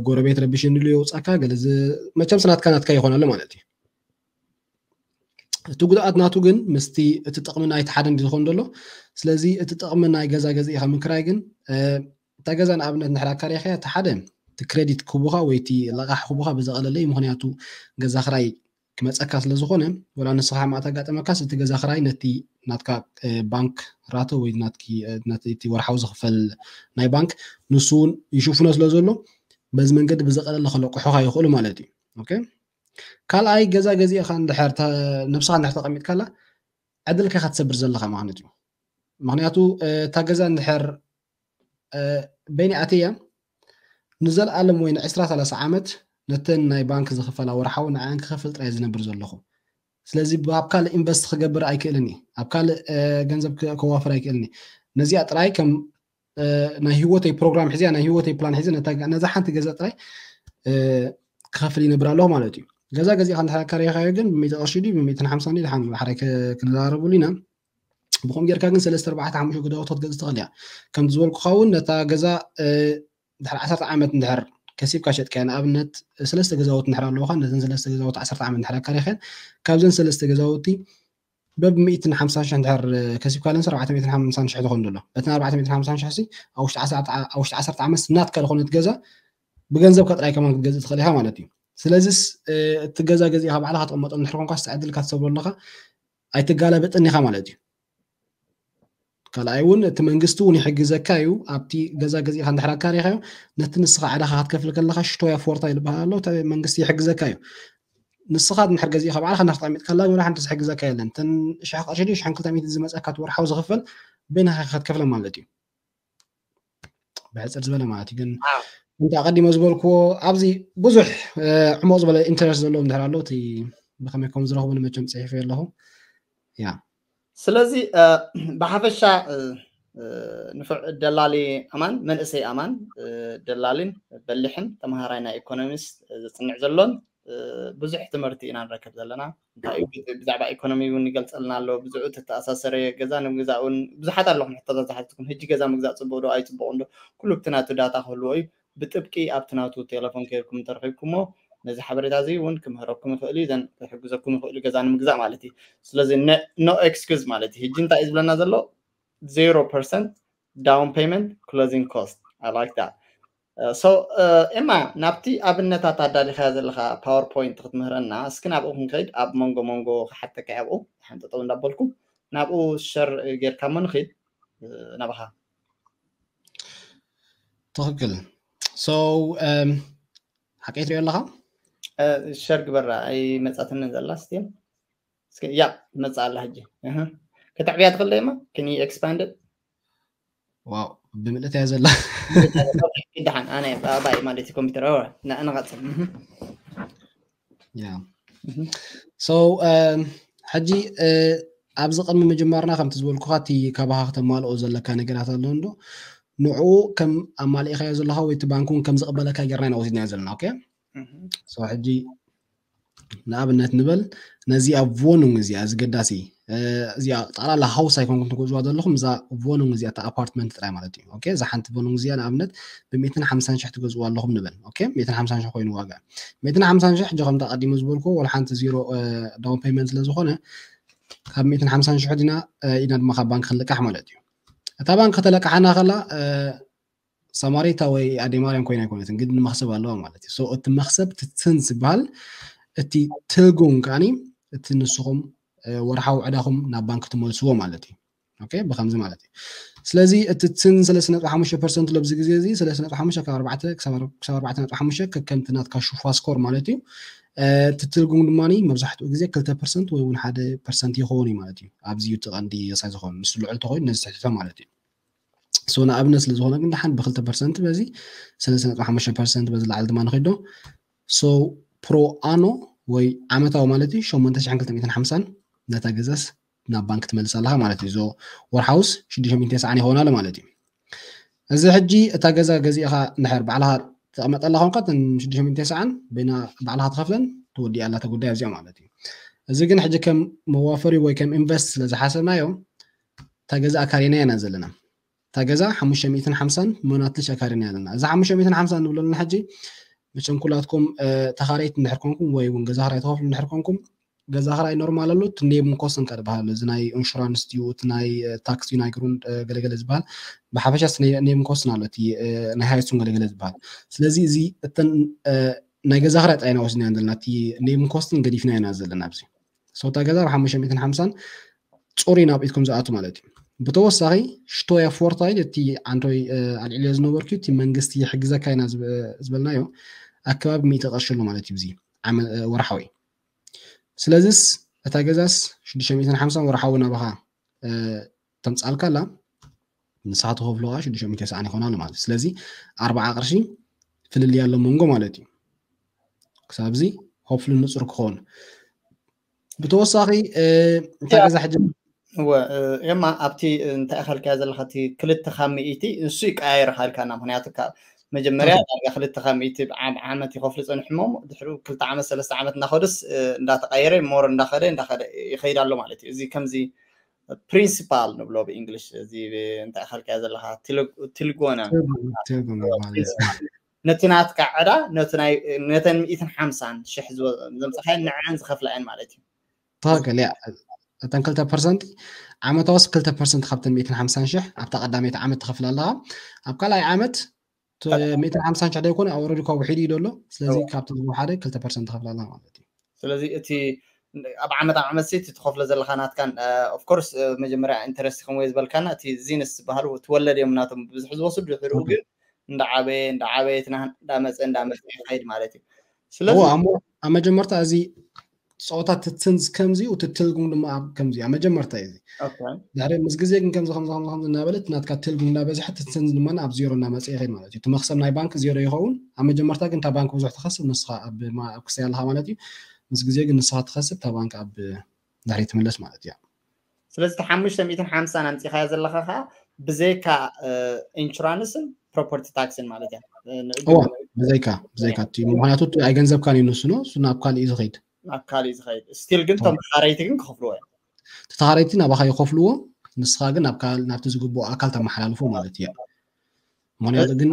ጎረቤት ረቢሽ ንሉ የውፃካ ገለ መቸም ስናትካ ናትካ ይኾነሉ ማለት እዩ እቲ ጉድኣት ናቱ ግን ምስቲ እቲ ጥቕሚ ናይቲ ሓደ እንዲ ዝኾን ዘሎ ስለዚ እቲ ጥቕሚ ናይ ገዛ ገዚእኻ ምክራይ ግን እታ ገዛ ንኣብነት ንሕር ኣካሪኽያ እቲ ሓደ እቲ ክሬዲት ክቡኻ ወይ እቲ ለቓሕ ክቡኻ ብዘቐለለ እዩ ምክንያቱ ገዛ ክራይ ክመፀካ ስለ ዝኾነ ወላ ንስኻ ማእት ኣጋጠመካስ እቲ ገዛ ክራይ ነቲ ናትካ ባንክ ራቶ ወይ ናትኪ ነቲ ወርሓዊ ዝኽፈል ናይ ባንክ ንሱ እውን ይሽፍኖ ስለ ዘሎ በዚ መንገዲ ብዘቐለለ ክለቅሑኻ ይኽእሉ ማለት እዩ ካልኣይ ገዛ ገዚእኻ እንድሕር ነብስኻ እንድሕር ተቐሚጥካላ ዕድልካ ኢኻ ትሰብር ዘለኻ ማለት እዩ ምክንያቱ እታ ገዛ እንድሕር በይኒ ኣትያ ንዘለኣለም ወይ ንዕስራ ሰላሳ ዓመት ነተን ናይ ባንክ ዝኽፈላ ወርሓዊ ንዓን ክኸፍል ጥራይ ዝነብር ዘለኹ ስለዚ ኣብ ካልእ ኢንቨስት ክገብር ኣይክእልን ኣብ ካልእ ገንዘብ ከዋፍር ኣይክእልን ነዚኣ ጥራይ ከም ናይ ህይወተይ ፕሮግራም ሒዚያ ናይ ህይወተይ ፕላን ሒዘ ነዛ ሓንቲ ገዛ ጥራይ ክኸፍል ይነብር ኣለኹ ማለት እዩ ገዛ ገዚእካ እንድሕር ኣካሪኻዮ ግን ብሚእቲ ቅርሺ ድዩ ብሚእትን ሓምሳን ድዩ ድሓን ብሓራይ ክንዘራረብሉ ኢና ብኸም ጌርካ ግን ሰለስተ ኣርባዕተ ሓሙሽተ ገዛውቲ ክትገዝእ ትኽእል እያ ከምቲ ዝበልኩኻ እውን ነታ ገዛ ድሕሪ ዓሰርተ ዓመት እንድሕር ከሲብካ ሸጥካዮ። ንኣብነት ሰለስተ ገዛውቲ እንድሕር ኣለውኻ፣ ነዘን ሰለስተ ገዛውቲ ዓሰርተ ዓመት እንድሕር ኣካሪኸን፣ ካብዘን ሰለስተ ገዛውቲ በብ ሚእትን ሓምሳን ሽሕ እንድሕር ከሲብካ፣ ለምሳሌ ኣርባዕተ ሚእትን ሓምሳን ሽሕ ትኾን ዘሎ። በተን ኣርባዕተ ሚእትን ሓምሳን ሽሕ ሲ ኣብ ውሽጢ ዓሰርተ፣ ኣብ ውሽጢ ዓሰርተ ዓመት ናትካ ዝኾነት ገዛ ብገንዘብካ ጥራይ ከማን ክትገዝእ ትኽእል ኢኻ ማለት እዩ። ስለዚስ እቲ ገዛ ገዚእኻ ባዕልኻ ትቕመጦም እንድሕር ኮንካ፣ ዕድልካ ትሰብሮ ኣለኻ፣ ኣይትጋለበጥን ኢኻ ማለት እዩ። ካልኣይ እውን እቲ መንግስቲ እውን ይሕግዘካ እዩ። ኣብቲ ገዛ ገዚእኻ እንድሕር ኣካሪኻዮ፣ ነቲ ንስኻ ዕዳኻ ክትከፍል ከለኻ ሽቶያ ፎርታ ይልበሃል ኣሎ፣ እቲ መንግስቲ ይሕግዘካ እዩ። ንስኻ እንድሕር ገዚእኻ ባዕልኻ እንድሕር ተቐሚጥካላ፣ ወላ ሓንቲ ዝሕግዘካ የለን። እተን ሽሕ ቅርሺ ድዩ ሽሕን ክልተ ሚእትን ዝመፀካ እቲ ወርሓዊ ዝኽፈል በይንኻ ኢኻ ክትከፍለ ማለት እዩ። ብሕፅር ዝበለ ማለት እዩ። ግን ከምቲ ኣቐዲሞ ዝበልክዎ ኣብዚ ብዙሕ እ፣ ዕሙቕ ዝበለ ኢንተረስት ዘለዎም እንድሕር ኣለዉ፣ እቲ ብኸመይ ከም ዝረኽቡ ንመቸም ፅሒፈ ኣለኹ። ያ ስለዚ እ፣ ብሓፈሻ እ፣ እ፣ ንፉዕ ደላሊ ኣማን፣ መንእሰይ ኣማን እ፣ ደላሊን በሊሕን ተምሃራይ ናይ ኢኮኖሚስት እ፣ ዘፅንዕ ዘሎን እ፣ ብዙሕ ትምህርቲ ኢና ንረክብ ዘለና። እንታይ እዩ ብዛዕባ ኢኮኖሚ እውን ይገልፀልና ኣሎ። ብዙሕ ተተኣሳሰረ ገዛ ንምግዛእ እውን ብዙሓት ኣለኹም ሕቶታት ዝሓትትኩም። ሕጂ ገዛ ምግዛእ ፅቡቕ ዶ ኣይፅቡቕን ዶ? ኩሉ ብቲ ናቱ ዳታ ክህልዎ እዩ። ብጥብቂ ኣብቲ ናቱ ቴሌፎን ከይድኩም እንተረኺብኩሞ ነዚ ሓበሬታ እዚ እውን ክምህረኩም ይኽእል እዩ። ዘን ክሕግዘኩም ይኽእል እዩ ገዛ ንምግዛእ ማለት እዩ። ስለዚ no excuse ማለት እዩ። ሕጂ እንታይ እዩ ዝብለና ዘሎ? Zero percent down payment closing cost. I like that. So ኤማ፣ ናብቲ ኣብነታት ኣዳሊኻያ ዘለኻ ፓወርፖይንት ክትምህረና እስኪ ናብኡ ክንከይድ፣ ኣብ መንጎ መንጎ ክሓተካ ኣብኡ ሓንጠጠው እንዳበልኩ ናብኡ ሸር ጌርካ እሞ ንኸይድ። ናባኻ። ትኽክል። So ሓቀይ ትሪኦ ኣለኻ? ሸር ግበራ። ኣይመጻትንን ዘላ ስቲል። እስኪ ያ ትመጽእ ኣላ ሕጂ። እህ። ከተዕብያ ትኽእል ዶ ኤማ? Can you expand it? ዋው፣ ብምልእታ እያ ዘላ። ደሓን ኣነ ባይ ማለት ኮምፒውተር ንቐጽል። ያ so ሕጂ ኣብዚ ቅድሚ ምጅማርና ከምቲ ዝበልኩኻ እቲ ካባኻ ክተማልኦ ዘለካ ነገራት ኣሎ እንዶ ንዕኡ ከም ኣማሊእኻዮ ዘለኻ ወይ እቲ ባንክ እውን ከም ዝቕበለካ ጌርና ኢና ወሲድናዮ ዘለና። ኦኬ so ሕጂ ንኣብነት ንበል ነዚኣ ቮኑንግ እዚኣ ዝገዳሲ እዚኣ ጠቕላላ ሃውስ ኣይኮንኩም ትገዝዋ ዘለኹም እዛ ቮኑንግ እዚኣ እታ ኣፓርትመንት ጥራይ ማለት እዩ። ኦኬ እዛ ሓንቲ ቮኑንግ እዚኣ ንኣብነት ብሚእትን ሓምሳን ሽሕ ትገዝዋ ኣለኹም ንበል። ኦኬ ሚእትን ሓምሳን ሽሕ ኮይኑ ዋጋ ሚእትን ሓምሳን ሽሕ ሕጂ ከምቲ ኣቐዲሙ ዝበልኩ ወላ ሓንቲ ዜሮ ዳውን ፔመንት ስለ ዝኾነ ካብ ሚእትን ሓምሳን ሽሕ ዲና ኢና ድማ ካብ ባንክ ክንልቃሕ ማለት እዩ። እታ ባንክ ከተለቃሓና ከላ ሳማሪታ ወይ ኣደይ ማርያም ኮይና ኣይኮነትን ግን መኽሰብ ኣለዋ ማለት እዩ። So እቲ መኽሰብ ትትን ዝበሃል እቲ ትልጉን ከዓኒ እቲ ንስኹም ወርሓዊ ዕዳኹም ናብ ባንክ ትመልስዎ ማለት እዩ። ኦኬ ብከምዚ ማለት እዩ። ስለዚ እቲ ትትን ሰለስተ ነጥቢ ሓሙሽተ ፐርሰንት ለብዚ ግዜ እዚ ሰለስተ ነጥቢ ሓሙሽተ ካብ ኣርባዕተ ክሳብ ኣርባዕተ ነጥቢ ሓሙሽተ ከከምቲ ናትካ ሹፋ ስኮር ማለት እዩ። እቲ ትልጉም ድማ መብዛሕትኡ ግዜ ክልተ ፐርሰንት ወይ እውን ሓደ ፐርሰንት ይኸውን እዩ ማለት እዩ። ኣብዚ እዩ እቲ ቀንዲ የሳይ ዝኸውን ንሱ ልዑል ተኮይኑ ነዚ ትሕትቶ ማለት እዩ። So ንኣብነት ስለ ዝኾነ ግን ደሓን ብክልተ ፐርሰንት በዚ ሰለስተ ነጥቢ ሓሙሽተ ፐርሰንት በዚ ላዕሊ ድማ ንኸይዶ so ፕሮ ኣኖ ወይ ዓመታዊ ማለት እዩ ሸሞንተ ሽሕን ክልተ ሚእትን ሓምሳን ነታ ገዛስ ናብ ባንክ ትመልስ ኣለኻ ማለት እዩ። So ወርሓውስ ሽዱሽተ ሚእትን ተስዓን ይኸውን ኣሎ ማለት እዩ። እዚ ሕጂ እታ ገዛ ገዚእኻ እንድሕር ባዕልኻ ተቐመጠላ ኮንካ እተን ሽዱሽተ ሚእትን ተስዓን በይና ባዕልኻ ትኸፍለን ትወዲኣ ኣላ እታ ጉዳይ ኣብዚኣ ማለት እዩ። እዚ ግን ሕጂ ከም መዋፈሪ ወይ ከም ኢንቨስት ስለ ዝሓሰብናዮ እታ ገዛ ኣካሪና ኢና ዘለና። እታ ገዛ ሓሙሽተ ሚእትን ሓምሳን ሞናትልሽ ኣካሪና ኣለና። እዛ ሓሙሽተ ሚእትን ሓምሳን ንብሎ ኣለና ሕጂ መቸም ኩላትኩም ተኻረይቲ እንድሕር ኮንኩም ወይ እውን ገዛ ክራይ ትኸፍሉ እንድሕር ኮንኩም ገዛ ክራይ ኖርማል ኣሎ። እቲ ኔብን ኮስትን ከ ዝበሃል ኣሎ። እዚ ናይ ኢንሹራንስ ድዩ እቲ ናይ ታክስ ድዩ ናይ ግሩንድ ገለገለ ዝበሃል ብሓፈሻ ኔብን ኮስትን ኣሎ። እቲ ናይ ሃይስቱን ገለገለ ዝበሃል። ስለዚ እዚ እተን ናይ ገዛ ክራይ ጥራይ ኢና ወሲድና ዘለና። እቲ ኔብን ኮስትን ገዲፍና ኢና ዘለና ኣብዚ። So እታ ገዛ ብ ሓሙሽተ ሚእትን ሓምሳን ፅሩይ ናብ ኢድኩም ዝኣቱ ማለት እዩ። ብተወሳኺ ሽቶያ ፎርታይል እቲ ዓንቶይ ኣልዒልዮ ዝነበርኩ እቲ መንግስቲ ይሕግዘካ ኢና ዝበልናዮ ኣከባቢ ሚእቲ ቅርሺ ኣሎ ማለት እዩ። እዚ ወርሓዊ ስለዚስ እታ ገዛስ ሽዱሽተ ሚእትን ሓምሳን ወርሓዊ ናባኻ ተምፃልካ ኣላ ንስኻ ትኸፍሎ ከዓ ሽዱሽተ ሚእትን ተስዓን ይኾናሉ ማለት እዩ። ስለዚ ኣርባዓ ቅርሺ ፍልልይ ኣሎ መንጎ ማለት እዩ። ክሳብ እዚ ሆፕፍሊ ንፁር ክኸውን ብተወሳኺ እታ ገዛ ሕጂ እወ ኤማ ኣብቲ እንታይ ኣኸልካያ ዘለካ እቲ ክልተ ካብ ሚእቲ ንሱ ይቀያየር ካልካና ምክንያቱ መጀመርያ ዳርጋ ክልተ ካብ ሚእቲ ዓመት ይኸፍሉ ፀኒሖሞ ድሕሪ ክልተ ዓመት ሰለስተ ዓመት እናኸዱስ እንዳተቀየረ ሞር እንዳኸደ እንዳኸደ ይኸይድ ኣሎ ማለት እዩ። እዚ ከምዚ ፕሪንሲፓል ንብሎ ብእንግሊሽ እዚ እንታይ ኣኸልካያ ዘለካ ትልጎነ ነቲ ናትካ ዕዳ ነቲ ናይ ነተን ሚእትን ሓምሳን ሽሕ ዝወ- ዘምጻኻየን ንዐን ዝኸፍላ እየን ማለት እዩ። ትኽክል እያ። እተን ክልተ ፐርሰንት ዓመታውስ ክልተ ፐርሰንት ካብተን ሚእትን ሓምሳን ሽሕ ኣብታ ቀዳመይቲ ዓመት ትኸፍል ኣለኻ። ኣብ ካልኣይ ዓመት ት- ሚእትን ሓምሳን ሽሕ ደይኮነ ኣብ ወረዲ ካብ ውሒድ እዩ ዘሎ። ስለዚ ካብቲ ዝወሓደ ክልተ ፐርሰንት ትኸፍል ኣለኻ ማለት እዩ። ስለዚ እቲ ኣብ ዓመት ኣብ ዓመት እቲ ትኸፍሎ ዘለካ ናትካን ኦፍኮርስ መጀመርያ ኢንተረስት ከምወይ ዝበልካና እቲ ዚንስ ዝበሃሉ ትወለድ እዮም ናቶም ብዙሕ ዝወስዱ ድሕሪኡ ግን እንዳዓበየ እንዳዓበየ እቲ ናህና እንዳመፀ እንዳመፀ ይኸይድ ማለት እዩ። ስለዚ ኣብ መጀመርታ እዚ ፀወታ ትትንዝ ከምዚ ትትልጉም ድማ ኣብ ከምዚ ኣብ መጀመርታ እዩ። ድሕሪ ምስ ግዜ ግን ከምዚ ከምዚ ከምዚ ከምዚ እናበለት ናትካ ትልጉም እናበዝሐ ትትንዝ ድማ ኣብ ዜሮ እናመፀ ይኸይድ ማለት እዩ። እቲ መክሰብ ናይ ባንክ ዜሮ ይኸውን። ኣብ መጀመርታ ግን እታ ባንክ ብዙሕ ትኸስብ ንስኻ ኣብ ክስያ ኣለኻ ማለት እዩ። ምስ ግዜ ግን ንስኻ ትኸስብ እታ ባንክ ኣብ ድሕሪ ትምለስ ማለት እያ። ስለዚ እቲ ሓሙሽተ ሚእትን ሓምሳን ኣምፂኻዮ ዘለኻ ከዓ ብዘይካ ኢንሹራንስን ፕሮፐርቲ ታክስን ማለት እያ። ብዘይካ ብዘይካ ምክንያቱ ኣይገንዘብካን እዩ ንሱ ነው እሱ ናብ ካልእ እዩ ዝኸይድ። ናብ ካልእ እዩ ዝኸይድ። ስቲል ግን እቶም ተኻረይቲ ግን ክኸፍልዎ እዮም። ተኻረይቲ ናባኻ ይኸፍልዎ። ንስኻ ግን ናብቲ ዝግብኦ ኣካል ተመሓላልፎ ማለት እያ። ምክንያቱ ግን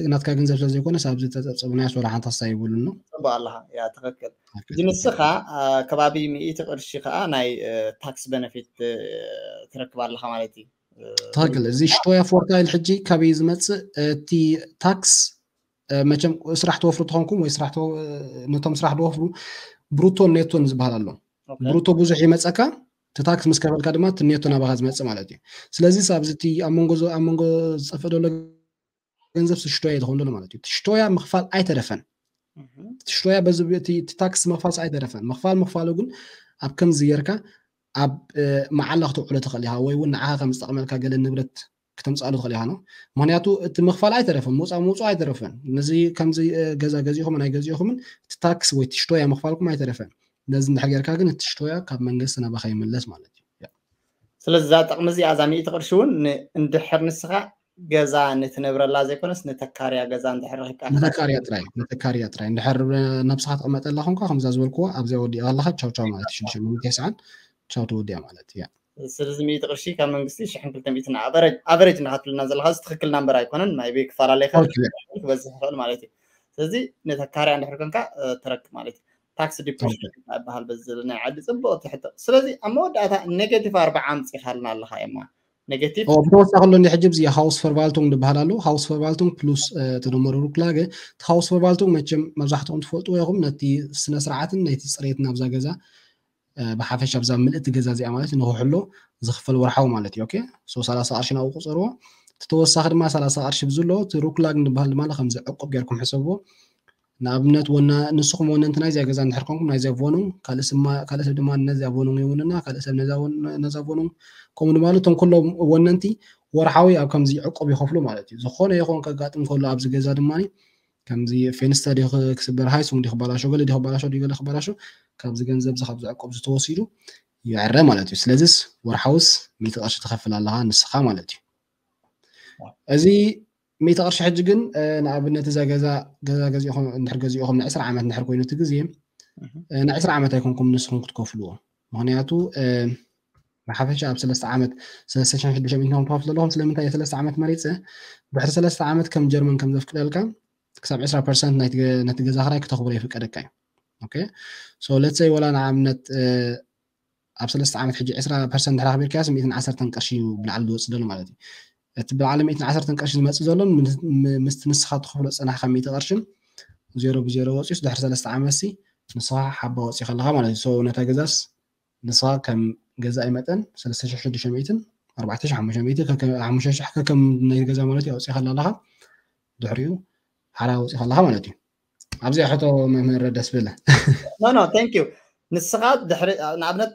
ናትካ ገንዘብ ስለዘይኮነስ ኣብዚ ተፀብፀብናዮ ስለ ሓንቲ ክሳ ይብሉን ነው። ፅቡቅ ኣለካ ያ ትክክል። ግን ንስኻ ከባቢ ሚእቲ ቅርሺ ከዓ ናይ ታክስ በነፊት ትረክብ ኣለካ ማለት እዩ። ትክክል። እዚ ሽቶያ ፎርታይል ሕጂ ካበይ ዝመፅእ እቲ ታክስ መቸም ስራሕ ትወፍሩ ተኾንኩም ወይ ስራሕ ነቶም ስራሕ ትወፍሩ ብሩቶን ኔቶን ዝበሃል ኣሎ። ብሩቶ ብዙሕ ይመፀካ እቲ ታክስ ምስ ከፈልካ ድማ እቲ ኔቶ ናባኻ ዝመፅእ ማለት እዩ። ስለዚ ኣብዚ እቲ ኣብ መንጎ ኣብ መንጎ ዝጠፍእ ዘሎ ገንዘብ ሽቶያ እዩ ዝኸውን ዘሎ ማለት እዩ። ሽቶያ ምኽፋል ኣይተረፈን። ሽቶያ በዚ እቲ ታክስ ምኽፋል ኣይተረፈን። ምኽፋል ምኽፋሉ ግን ኣብ ከምዚ ጌርካ ኣብ መዓላ ክትውዕሎ ትኽእል ኢኻ ወይ እውን ንዓኻ ከም ዝጠቕመልካ ገለ ንብረት ክተምፅኣሉ ትኽእል ኢኻ ነው። ምክንያቱ እቲ ምኽፋል ኣይተረፈን፣ ምውፃእ ምውፅኡ ኣይተረፈን። ነዚ ከምዚ ገዛ ገዚእኹምን ኣይገዚእኹምን እቲ ታክስ ወይ እቲ ሽቶያ ምኽፋልኩም ኣይተረፈን። ነዚ እንድሕር ጌርካ ግን እቲ ሽቶያ ካብ መንግስቲ ናባኻ ይምለስ ማለት እዩ። ስለዚ እዛ ጥቕሚ እዚኣ እዛ ሚእቲ ቅርሺ እውን እንድሕር ንስኻ ገዛ ንትነብረላ ዘይኮነስ ንተካርያ ገዛ እንድሕር ረኺብካ ንተካርያ ጥራይ ንተካርያ ጥራይ እንድሕር ነብስኻ ትቕመጠላ ኮንካ ከምዛ ዝበልክዎ ኣብዚኣ ወዲእካ ኣለኻ ቻው ቻው ማለት ሽዱሽተ ሚእቲ ተስዓን ቻው ተወዲኣ ማለት እያ። ስለዚ ሚእቲ ቅርሺ ካብ መንግስቲ ሽሕን ክልተ ሚእትን ኣቨሬጅ እንዳትብልና ዘለካ እዚ ትክክል ናምበር ኣይኮነን ናይ ቤት ክፈላለ ይኽእል ክበዝሕ ይኽእል ማለት እዩ። ስለዚ ነተካርያ እንድሕር ኮንካ ትረክብ ማለት እዩ። ታክስ ዲፖዚት ይበሃል በዚ ናይ ዓዲ ፅቡቅ ትሕቶ። ስለዚ ኣብ መወዳእታ ኔጌቲቭ ኣርባዓ ኣምፂኻልና ኣለካ የማ ኔጌቲቭ ብተወሳኺ ኣሎ እንዲ ሕጂ እዚ ሃውስ ፈርቫልቱንግ ዝበሃል ኣሎ። ሃውስ ፈርቫልቱንግ ፕሉስ ተደመሩ ሩክላገ። እቲ ሃውስ ፈርቫልቱንግ መቸም መብዛሕትኹም ትፈልጥዎ ኢኹም ነቲ ስነ ስርዓትን ነቲ ፅሬትን ኣብዛ ገዛ ብሓፈሻ ኣብዛ ምልእቲ ገዛ እዚኣ ማለት ንክሕሎ ዝኽፈል ወርሓዊ ማለት እዩ። ኦኬ ሶ ሰላሳ ቅርሺ ናብኡ ቁፀርዎ። እቲ ተወሳኺ ድማ ሰላሳ ቅርሺ ብዝሎ እቲ ሩክላግ ዝበሃል ድማ ከምዚ ዕቁብ ጌርኩም ሕሰብዎ። ንኣብነት ወና ንስኹም ወነንቲ ናይዚኣ ገዛ እንድሕር ኮንኩም ናይዚኣ ቮኑም ካልእ ስማ ካልእ ሰብ ድማ ነዚኣ ቮኑም ይውንና ካልእ ሰብ ነዛ ቮኑም ከምኡ ድማ እቶም ኩሎም ወነንቲ ወርሓዊ ኣብ ከምዚ ዕቁብ ይኸፍሉ ማለት እዩ። ዝኾነ ይኹን ከጋጥም ከሎ ኣብዚ ገዛ ድማ ከምዚ ፌንስተር ዲ ክስበር ሃይሱም ዲ ክባላሾ ገለ ዲ ክባላሾ ዲ ገለ ክባላሾ ካብዚ ገንዘብ እዚ ካብዚ ዕቁብ ዝተወሲዱ ይዕረ ማለት እዩ። ስለዚስ ወርሓውስ ሚእቲ ቅርሺ ትኸፍል ኣለኻ ንስኻ ማለት እዩ። እዚ ሚእቲ ቅርሺ ሕጂ ግን ንኣብነት እዛ ገዛ ገዛ ገዚእኹም እንድሕር ገዚእኹም ንዕስራ ዓመት እንድሕር ኮይኑ እቲ ግዜ ንዕስራ ዓመት ኣይኮንኩም ንስኹም ክትከፍልዎ። ምክንያቱ ብሓፈሻ ኣብ ሰለስተ ዓመት ሰለስተ ሽሕን ሽዱሽተ ሚእትን ትኸፍሉ ዘለኹም። ስለምንታይ ሰለስተ ዓመት መሪፀ ድሕሪ ሰለስተ ዓመት ከም ጀርመን ከም ዘፍቅደልካ ክሳብ ዕስራ ፐርሰንት ነቲ ገዛ ክራይ ክተኽብሮ ይፍቀደካ እዩ። ኦኬ ሶ ሌትስ ሰይ ወላ ንኣብነት ኣብ ሰለስተ ዓመት ሕጂ ዕስራ ፐርሰንት ድሕሪ ኣኽቢርካዮ ሚእትን ዓሰርተን ቅርሺ እዩ ብላዕሊ ዝወፅእ ዘሎ ማለት እዩ። እቲ ብላዕሊ ሚእትን ዓሰርተን ቅርሺ ዝመፅእ ዘሎን ምስቲ ንስኻ ትኽፍሎ ፀናሕካ ሚእቲ ቅርሽን ዜሮ ብዜሮ ወፂኡስ ድሕሪ ሰለስተ ዓመት ሲ ንስኻ ሓባ ወፂእካ ኣለኻ ማለት እዩ። ሶ ነታ ገዛስ ንስኻ ከም ገዛኢ መጠን ሰለስተ ሽሕ ሽዱሽተ ሚእትን ኣርባዕተ ሽሕ ሓሙሽተ ሚእቲ ሓሙሽተ ሽሕ ከከም ናይ ገዛ ማለት እዩ ኣውፂእካ ኣለኻ። ድሕሪኡ ሓራ ኣውፂእካ ኣለኻ ማለት እዩ። ኣብዚኣ ሕቶ መምህር ደስ ብለ ኖ ኖ ቴንክ ዩ ንስኻ ድሕሪ ንኣብነት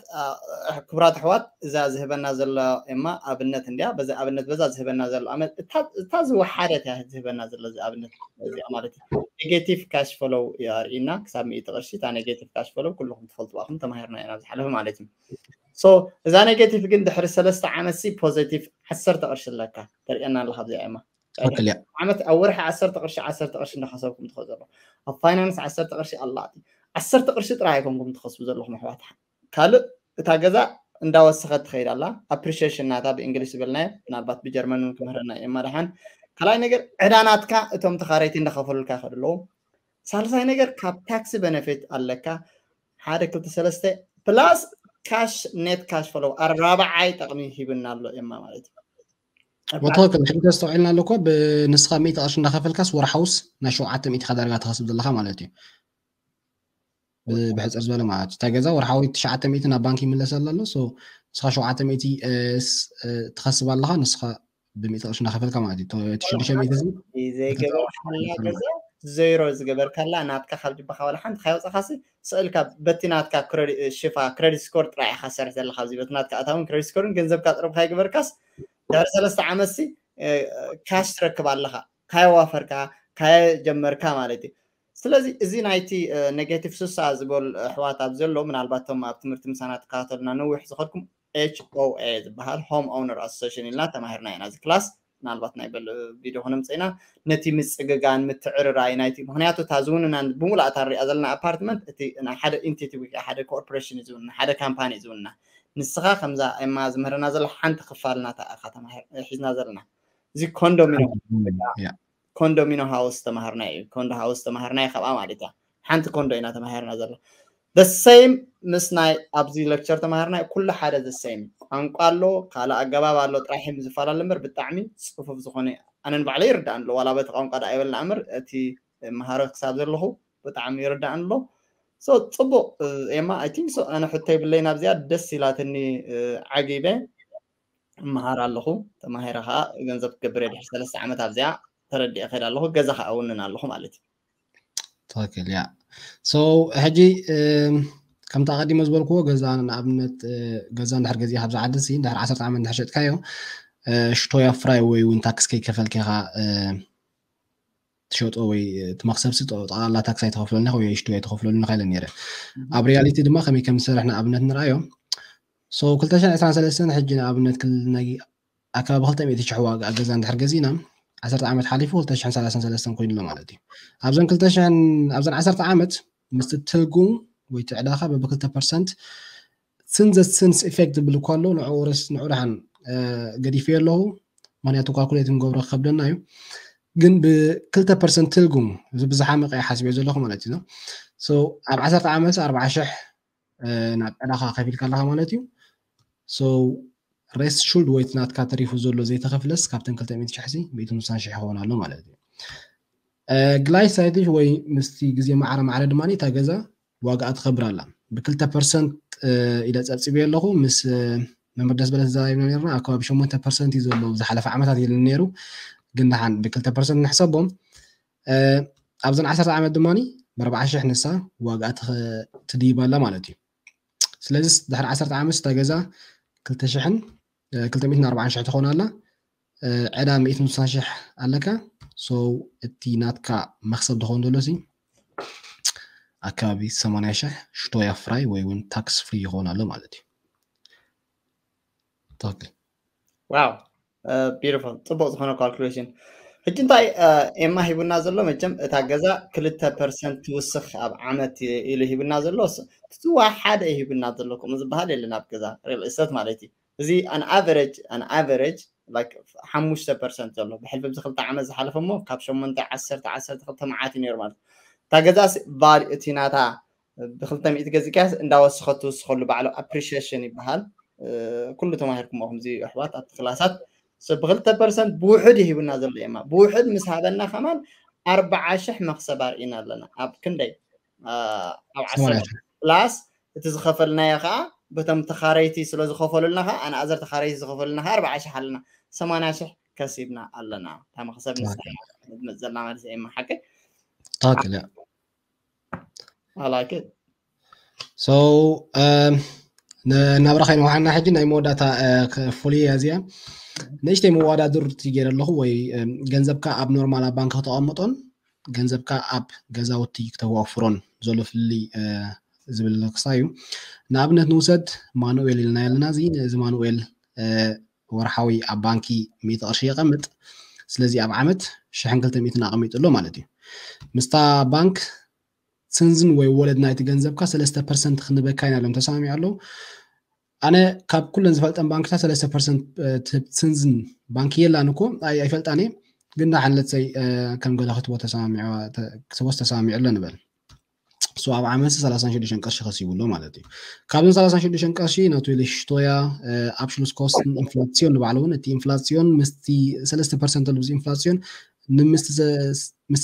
ክቡራት ኣሕዋት እዛ ዝህበና ዘሎ እማ ኣብነት እንዲያ በዚ ኣብነት በዛ ዝህበና ዘሎ እታ ዝወሓደት እያ ዝህበና ዘሎ እዚ ኣብነት እዚኣ ማለት እዩ ኔጌቲቭ ካሽ ፈሎው ኣርእና ክሳብ ሚእቲ ቅርሺ እታ ኔጌቲቭ ካሽ ፈሎው ኩልኹም ትፈልጥዋ ከም ተማሂርና ኢና ዝሓለፈ ማለት እዩ ሶ እዛ ኔጌቲቭ ግን ድሕሪ ሰለስተ ዓመት ሲ ፖዘቲቭ ዓሰርተ ቅርሺ ኣለካ ተርእየና ኣለካ ኣብዚኣ እማ ዓመት ኣብ ወርሒ ዓሰርተ ቅርሺ ዓሰርተ ቅርሺ እንዳከሰብኩም ትኸዱ ዘለኹም ኣብ ፋይናንስ ዓሰርተ ቅርሺ ኣላቲ ዓሰርተ ቅርሺ ጥራይ ኣይኮንኩም ትኸስቡ ዘለኹም ኣሕዋት ካልእ እታ ገዛ እንዳወሰኸት ትኸይድ ኣላ ኣፕሪሽሽን ናታ ብእንግሊሽ ዝበልናዮ ምናልባት ብጀርመን ክምህረና እዩ ማድሓን ካልኣይ ነገር ዕዳ ናትካ እቶም ተኻረይቲ እንዳኸፈሉልካ ይኸዱ ኣለዉ። ሳልሳይ ነገር ካብ ታክሲ ቤነፊት ኣለካ ሓደ ክልተ ሰለስተ plus cash net cash flow ኣራብዓይ ጠቕሚ ሂብና ኣሎ ኤማ ማለት እዩ። ወትክክል ሕጂ ተስተውዒልና ኣለኮ ብንስኻ ሚእቲ ቅርሺ እንዳኸፈልካስ ወርሓውስ ናይ ሸውዓተ ሚእቲ ዳርጋ ትኸስብ ዘለካ ማለት እዩ። ብሕፅር ዝበለ ማለት እዩ እታ ገዛ ወርሓዊ ትሽዓተ ሚእቲ ናብ ባንክ ይምለሰላ ኣሎ። ንስኻ ሸውዓተ ሚእቲ ትኸስብ ኣለኻ ንስኻ ብሚእቲ ቅርሺ እንዳኸፈልካ ማለት እዩ። እቲ ሽዱሽተ ሚእቲ እዚ ዘይገበርካላ ገዛ ዜሮ ዝገበርካላ ናትካ ካብ ጅባኻ ዋላ ሓንቲ ካየውፃኻሲ ስእልካ በቲ ናትካ ሽፋ ክረዲት ስኮር ጥራይ ኢኻ ሰርሕ ዘለካ ኣብዚ በቲ ናትካ ኣታውን ክረዲት ስኮርን ገንዘብካ ጥርብ ካይገበርካስ ድሕሪ ሰለስተ ዓመት ሲ ካሽ ትረክብ ኣለኻ ካየዋፈርካ ካየጀመርካ ማለት እዩ። ስለዚ እዚ ናይቲ ኔጌቲቭ ስሳ ዝበል ኣሕዋት ኣብ ዘሎ ምናልባት ቶም ኣብ ትምህርቲ ምሳና ትከታተሉና ነዊሕ ዝኸድኩም ኤች ኦ ኤ ዝበሃል ሆም ኦውነር ኣሶሴሽን ኢልና ተማሂርና ኢና እዚ ክላስ ምናልባት ናይ በል ቪድዮ ክነምፅእ ኢና ነቲ ምፅግጋን ምትዕርራይ ናይቲ ምክንያቱ እታ ዝውንና ብሙሉእ እታ ንሪኣ ዘለና ኣፓርትመንት እቲ ናይ ሓደ ኢንቲቲ ወይ ሓደ ኮርፖሬሽን እዩ ዝውንና ሓደ ካምፓኒ እዩ ዝውንና ንስኻ ከምዛ ኤማ ዝምህረና ዘሎ ሓንቲ ክፋል ናታ ኢኻ ተማሂር- ሒዝና ዘለና እዚ ኮንዶሚኒየም ኮንዶሚኖ ሃውስ ተማሃርና እዩ ኮንዶ ሃውስ ተማሃርና እዩ ካብኣ ማለት እያ ሓንቲ ኮንዶ ኢና ተማሃርና ዘሎ ደሰይም ምስ ናይ ኣብዚ ሌክቸር ተማሃርና ኩሉ ሓደ ደሰይም ቋንቋ ኣሎ ካልእ ኣገባብ ኣሎ ጥራይ ዝፈላለ እምበር ብጣዕሚ ፅፉፍ ዝኾነ ኣነ ንባዕለይ ይርዳእ ኣሎ ዋላ በቲ ቋንቋ ዳ ኣይበልና እምር እቲ መሃሮ ክሳብ ዘለኹ ብጣዕሚ ይርዳእ ኣሎ so ፅቡቅ ኤማ ኣይ ቲንክ so ኣነ ሕቶ ይብለይ ናብዚኣ ደስ ኢላትኒ ዓጊበ እመሃር ኣለኹ ተማሂረ ከዓ ገንዘብ ክገብር እየ ድሕሪ ሰለስተ ዓመት ኣብዚኣ ተረዲአ ከይድ ኣለኹ ገዛ ከዓ እውንን ኣለኹ ማለት እዩ ትክክል ያ so ሕጂ ከምቲ ኣቀዲሞ ዝበልክዎ ገዛ ንኣብነት ገዛ እንድሕር ገዚእ ካብዚ ዓዲ ሲ እንድሕር ዓሰርተ ዓመት እንድሕር ሸጥካዮ ሽቶያ ፍራይ ወይ እውን ታክስ ከይከፈልካ ኢኻ ትሸጦ ወይ እቲ መክሰብ ሲ ጠቕላላ ታክስ ኣይተኸፍለልና ወይ ሽቶ ኣይተኸፍለልና ኢለ ነረ ኣብ ሪያሊቲ ድማ ከመይ ከም ዝሰርሕ ንኣብነት ንርኣዮ so ክልተ ሽሕን ዕስራን ሰለስተን ሕጂ ንኣብነት ኣከባቢ ክልተ ሚእቲ ሽሕ ዋጋ ገዛ እንድሕር ገዚእና ዓሰርተ ዓመት ሓሊፉ ክልተ ሽሕን ሰላሳን ሰለስተን ኮይኑ ኣሎ ማለት እዩ ኣብዘን ክልተ ሽሕን ኣብዘን ዓሰርተ ዓመት ምስቲ ትርጉም ወይ ትዕዳኻ በብክልተ ፐርሰንት ስንዘ ስንስ ኢፌክት ዝብል እኳ ኣሎ ንዕኡ ርስ ንዑ ደሓን ገዲፍዮ ኣለኹ ምክንያቱ ካልኩሌት ንገብሮ ክከብደና እዩ ግን ብክልተ ፐርሰንት ትርጉም እዚ ብዝሓመቀ ሓስብዮ ዘለኹ ማለት እዩ ኣብ ዓሰርተ ዓመት ኣርባዓ ሽሕ ናብ ዕዳኻ ከፊልካ ኣለካ ማለት እዩ so residual ወይ ናትካ ተሪፉ ዘሎ ዘይተኸፍለስ ካብተን ክልተ ሚእቲ ሽሕ ሲ ሚእትን ስሳን ሽሕ ይኸውን ኣሎ ማለት እዩ ግላይ ሳይትሽ ወይ ምስቲ ግዜ ማዕረ ማዕረ ድማ እታ ገዛ ዋጋኣ ትኸብር ኣላ ብክልተ ፐርሰንት ኢለ ፀብፂበ ኣለኹ ምስ መምህር ደስ በለ ተዛራሪብና ነርና ኣብ ከባቢ ሸሞንተ ፐርሰንት እዩ ዘሎ ዝሓለፈ ዓመታት ኢሉ ነይሩ ግን ደሓን ብክልተ ፐርሰንት ንሕሰቦም ኣብዘን ዓሰርተ ዓመት ድማ ብኣርባዓ ሽሕ ንሳ ዋጋ ትድይብ ኣላ ማለት እዩ ስለዚ ድሕሪ ዓሰርተ ዓመት እታ ገዛ ክልተ ሽሕን ክልተ ሚእትን ኣርባዓን ሽሕ ትኾን ኣላ ዕዳ ሚእትን ስሳን ሽሕ ኣለካ so እቲ ናትካ መክሰብ ዝኸውን ዘሎ ሲ ኣከባቢ ሰማንያ ሽሕ ሽቶያ ፍራይ ወይ እውን ታክስ ፍሪ ይኸውን ኣሎ ማለት እዩ ትክክል ዋው ቢዩቲፉል ፅቡቅ ዝኾነ ካልኩሌሽን ሕጂ እንታይ ኤማ ሂቡና ዘሎ መቸም እታ ገዛ ክልተ ፐርሰንት ትውስኽ ኣብ ዓመት ኢሉ ሂቡና ዘሎ ትፅዋ ሓደ ሂቡና ዘሎ ከምኡ ዝበሃል የለን ኣብ ገዛ ሪል ስቴት ማለት እዩ እዚ ኣን ኣቨሬጅ ኣን ኣቨሬጅ ሓሙሽተ ፐርሰንት ዘሎ ብሕልፊ ብዚ ክልተ ዓመት ዝሓለፈ እሞ ካብ ሸሞንተ ዓሰርተ ዓሰርተ ክልተ መዓት እዩ ነይሩ ማለት እታ ገዛ እቲ ናታ ብክልተ ሚእቲ ገዚእካያስ እንዳወሰኸት ትውስኸሉ ባዕሉ ኣፕሪሺየሽን ይበሃል ኩሉ ተማሂርኩሞ ከምዚ ኣሕዋት ኣብቲ ክላሳት ብክልተ ፐርሰንት ብውሕድ ይሂብና ዘሎ የማ ብውሕድ ምስ ሃበና ከማን ኣርባዓ ሽሕ መክሰብ ኣርኢና ኣለና ኣብ ክንደይ ኣብ ዓሰርተ ፕላስ እቲ ዝኸፈልናዮ ከዓ በቶም ተኻረይቲ ስለ ዝኸፈሉልና ከዓ ኣንኣዘር ተኻረይቲ ዝኸፈሉልና ከዓ ኣርባዓ ሽሕ ኣለና ሰማንያ ሽሕ ከሲብና ኣለና እታ መክሰብ ንሳ ትመፅእ ዘላ ማለት እየ ሓቂ ትክክል እያ I like it so ናብራ ከይንውሓና ሕጂ ናይ መወዳእታ ፍሉይ እያ እዚኣ ንእሽተይ መወዳድርቲ ገይረ ኣለኹ ወይ ገንዘብካ ኣብ ኖርማል ኣብ ባንክ ከተቐምጦን ገንዘብካ ኣብ ገዛውቲ ክተዋፍሮን ዘሎ ፍልልይ ዝብል ክሳ እዩ ንኣብነት ንውሰድ ማኑኤል ኢልና ኣለና እዚ እዚ ማኑኤል ወርሓዊ ኣብ ባንኪ ሚእቲ ቅርሺ የቐምጥ ስለዚ ኣብ ዓመት ሽሕን ክልተ ሚእትን ኣቐሚጡ ኣሎ ማለት እዩ ምስታ ባንክ ስንዝን ወይ ወለድ ናይቲ ገንዘብካ ሰለስተ ፐርሰንት ክንበካ ኢና ኢሎም ተሰማሚዑ ኣለዉ ኣነ ካብ ኩለን ዝፈልጠን ባንክታት ሰለስተ ፐርሰንት ትህብ ስንዝን ባንኪ የላን እኮ ኣይፈልጣን እየ ግን ንሓን ለትሰይ ከም ገለ ክትቦ ተሰማሚዑ ኣሎ ንበል። ሶ ኣብ ዓመት ሰላሳን ሽዱሽተን ቅርሺ ከሲቡ ኣሎ ማለት እዩ። ካብን ሰላሳን ሽዱሽተን ቅርሺ ናቱ ኢለሽቶያ ኣብሽሉስ ኮስት ኢንፍላሲዮን ንባዕሉ እውን እቲ ኢንፍላሲዮን ምስቲ ሰለስተ ፐርሰንት ኣሎ ኢንፍላሲዮን ምስቲ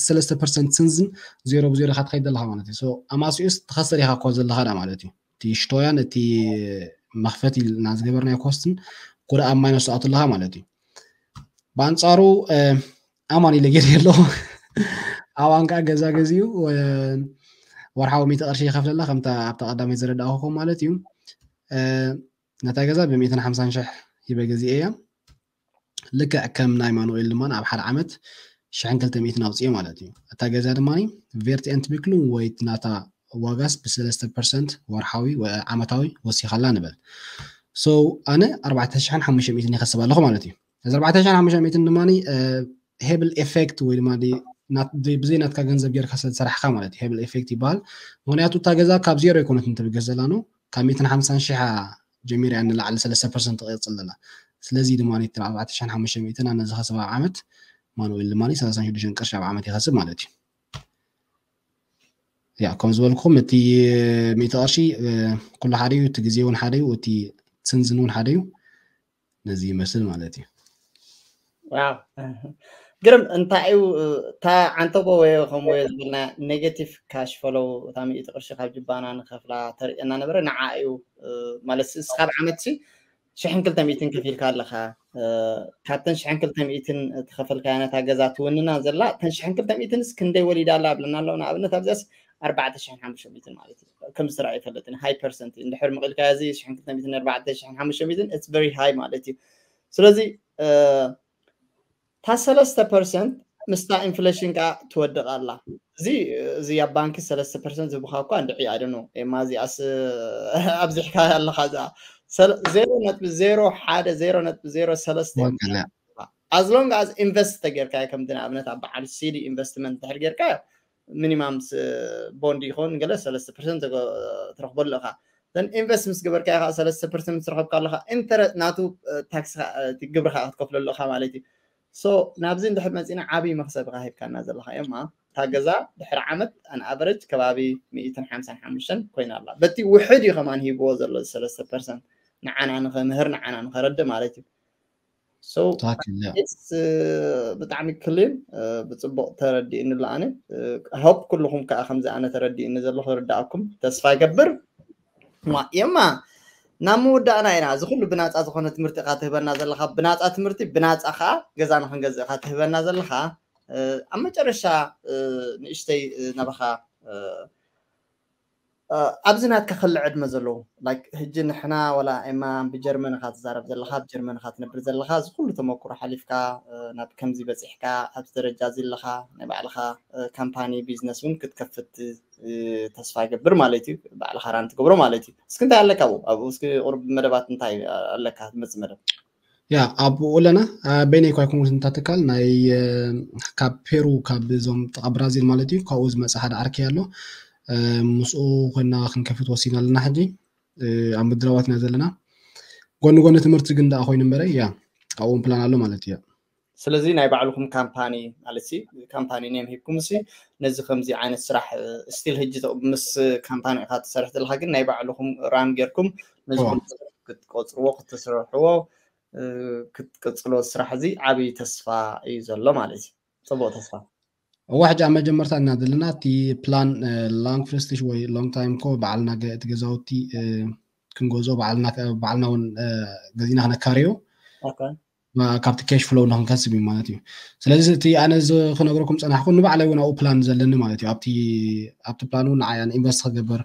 ሰለስተ ፐርሰንት ስንዝን ዜሮ ብዜሮ ኢኻ ትኸይድ ዘለኻ ማለት እዩ። ኣማሲኡስ ትኸሰር ኢኻ እኮ ዘለኻ ዳ ማለት እዩ። እቲ ሽቶያን እቲ መኽፈት ኢልና ዝገበርናዮ ኮስትን ኩሉ ኣብ ማይነስ ትኣቱ ኣለኻ ማለት እዩ። ብኣንጻሩ ኣማን ኢለ ገይረ ኣለኹ። ኣባን ከዓ ገዛ ገዚኡ ወርሓዊ ሚእቲ ቅርሺ ይኸፍለላ ከምታ ኣብታ ቀዳመይ ዘረዳእኹም ማለት እዩ። ነታ ገዛ ብሚእትን ሓምሳን ሽሕ ሂበ ገዚኤ እያ። ልክዕ ከም ናይ ማኑኤል ድማ ኣብ ሓደ ዓመት ሽሕን ክልተ ሚእትን ኣውፅኤ ማለት እዩ። እታ ገዛ ድማ ቨርት ኤንት ብክሉ ወይ ናታ ዋጋስ ብሰለስተ ፐርሰንት ወርሓዊ ዓመታዊ ወሲኻላ ንበል። ሶ ኣነ ኣርባዕተ ሽሕን ሓሙሽተ ሚእትን ይኸስብ ኣለኹ ማለት እዩ። እዚ ኣርባዕተ ሽሕን ሓሙሽተ ሚእትን ድማ ሄብል ኤፌክት ወይ ድማ ብዘይ ናትካ ገንዘብ ጌርካ ስለ ዝሰራሕካ ማለት እዩ። ሄብል ኤፌክት ይበሃል። ምክንያቱ እታ ገዛ ካብ ዜሮ ይኮነት እንትብገስ ዘላ ነው ካብ ሚእትን ሓምሳን ሽሕ ጀሚር እያ ንላዕሊ ሰለስተ ፐርሰንት ትቐጽል ዘላ። ስለዚ ድማ ኣርባዕተ ሽሕን ሓሙሽተ ሚእትን ኣነ ዝኸስብ ኣብ ዓመት ማኑኤል ድማ ሰላሳን ሽዱሽተን ቅርሺ ኣብ ዓመት ይኸስብ ማለት እዩ። ያ ከም ዝበልኩም እቲ ሚእቲ ቅርሺ ኩሉ ሓደ እዩ፣ እቲ ግዜ እውን ሓደ እዩ፣ እቲ ስንዝን እውን ሓደ እዩ። ነዚ ይመስል ማለት እዩ። ዋው ግርም። እንታይ እዩ እታ ዓንተቦ ወይ ከም ወይ ዝበልና ኔጌቲቭ ካሽ ፈሎው እታ ሚእቲ ቅርሺ ካብ ጅባና ንኸፍላ ተርእየና ነበረ። ንዓ እዩ ማለት እስኻ ኣብ ዓመት ሲ ሽሕን ክልተ ሚእትን ከፊልካ ኣለኻ። ካብተን ሽሕን ክልተ ሚእትን ትኸፈልካያ ነታ ገዛ ትውንና ዘላ እተን ሽሕን ክልተ ሚእትንስ ክንደይ ወሊዳ ኣላ ኣብለና ኣለዉ። ንኣብነት ኣብዚኣስ ኣርባዕተ ሽሕን ሓሙሽተ ሚእትን ማለት እዩ። ከም ዝስራዕ ይፈልጥን ሃይ ፐርሰንት እዩ። እንድሕር መቒልካ እዚ ሽሕን ክልተ ሚእትን ኣርባዕተ ሽሕን ሓሙሽተ ሚእትን it's very high ማለት እዩ። ስለዚ እታ ሰለስተ ፐርሰንት ምስታ ኢንፍሌሽን ከዓ ትወድቕ ኣላ። እዚ እዚ ኣብ ባንኪ ሰለስተ ፐርሰንት ዝብኻ እኳ እንድዒ ኣደኖ ኤማ እዚኣስ ኣብዚሕካ ኣለኻ። እዛ ዜሮ ነጥቢ ዜሮ ሓደ ዜሮ ነጥቢ ዜሮ ሰለስተ as long as ኢንቨስት ተጌርካዮ ከምቲ ንኣብነት ኣብ በዓል ሲዲ ኢንቨስትመንት እንድሕር ጌርካዮ ሚኒማም ቦንድ ይኸውን ገለ ሰለስተ ፐርሰንት ትረኽበሉ ኢኻ። ዘን ኢንቨስት ምስ ገበርካዮ ከዓ ሰለስተ ፐርሰንት ምስ ረኸብካ ኣለኻ ኢንተረ ናቱ ታክስ ግብርኻ ክትከፍለሉ ኢኻ ማለት እዩ። ሶ ናብዚ እንድሕር መፂና ዓብዪ መኽሰብ ኢኻ ሂብካና ዘለኻ እዮማ እታ ገዛ ድሕሪ ዓመት ኣን ኣቨረጅ ከባቢ ሚእትን ሓምሳን ሓሙሽተን ኮይና ኣላ። በቲ ውሕድ እዩ ከማን ሂብዎ ዘሎ ሰለስተ ፐርሰንት ንዓና ንኸምህር ንዓና ንኸረድእ ማለት እዩ። ብጣዕሚ ክሊር ብፅቡቅ ተረዲእኒ ኣሎ ኣነ ሆፕ ኩልኩም ከዓ ከምዚ ኣነ ተረዲእኒ ዘሎ ክርዳእኩም ተስፋ ይገብር። የማ ናብ ምውዳእና ኢና። እዚ ኩሉ ብናፃ ዝኾነ ትምህርቲ ኢኻ ትህበና ዘለካ ብናፃ ትምህርቲ ብናፃ ከዓ ገዛ ንክንገዝእ ኢኻ ትህበና ዘለካ። ኣብ መጨረሻ ንእሽተይ ናባኻ ኣብዚ ናትካ ከለ ዕድመ ዘለዎ ላይክ ህጂ ንሕና ወላ ኤማ ብጀርመን ኢኻ ትዛረብ ዘለኻ ኣብ ጀርመን ኢኻ ትነብር ዘለኻ እዚ ኩሉ ተመክሮ ሓሊፍካ ናብ ከምዚ በፂሕካ ኣብዚ ደረጃ እዚ ኣለኻ ናይ ባዕልኻ ካምፓኒ ቢዝነስ እውን ክትከፍት ተስፋ ይገብር ማለት እዩ ባዕልኻ ራን ትገብሮ ማለት እዩ እስኪ እንታይ ኣለካ ኣብኡ ኣብኡ እስኪ ቁርብ መደባት እንታይ ኣለካ ትመፅእ መደብ ያ ኣብኡ ኣለና በይነይ ኳ ይኩን እንታ ትካል ናይ ካብ ፔሩ ካብ እዞም ጥቃ ብራዚል ማለት እዩ ካብኡ ዝመፀ ሓደ ዓርኪ ኣሎ ምስኡ ኮይና ክንከፍት ወሲና ኣለና ሕጂ ኣብ ምድላዋት ኢና ዘለና ጎኒ ጎኒ ትምህርቲ ግን ደኣ ኮይኑ እምበረ ያ ኣብኡ ፕላን ኣሎ ማለት እዩ ስለዚ ናይ ባዕልኩም ካምፓኒ ማለት ሲ ካምፓኒ ኔም ሂብኩም ሲ ነዚ ከምዚ ዓይነት ስራሕ ስቲል ህጂ ምስ ካምፓኒ ኢካ ትሰርሕ ዘለካ ግን ናይ ባዕልኩም ራን ጌርኩም ነዚ ክትቆፅርዎ ክትስርሕዎ ክትቅፅሎ ስራሕ እዚ ዓብዪ ተስፋ እዩ ዘሎ ማለት እዩ ፅቡቅ ተስፋ እዋ ሕጂ ኣብ መጀመርታ እና ዘለና እቲ ፕላን ላንግ ፍረስቲሽ ወይ ሎንግ ታይም ኮ በዓልና እቲ ገዛውቲ ክንገዝኦ በዓልና እውን ገዚና ክነካርዮ ካብቲ ካሽ ፍሎው ንክንከስብ እዩ ማለት እዩ ስለዚ እቲ ኣነ ክነግረኩም ፀናሕኩ ንባዕለይ እውን ኣብኡ ፕላን ዘለኒ ማለት እዩ ኣብቲ ፕላን እውን ንዓያ ኢንቨስት ክገብር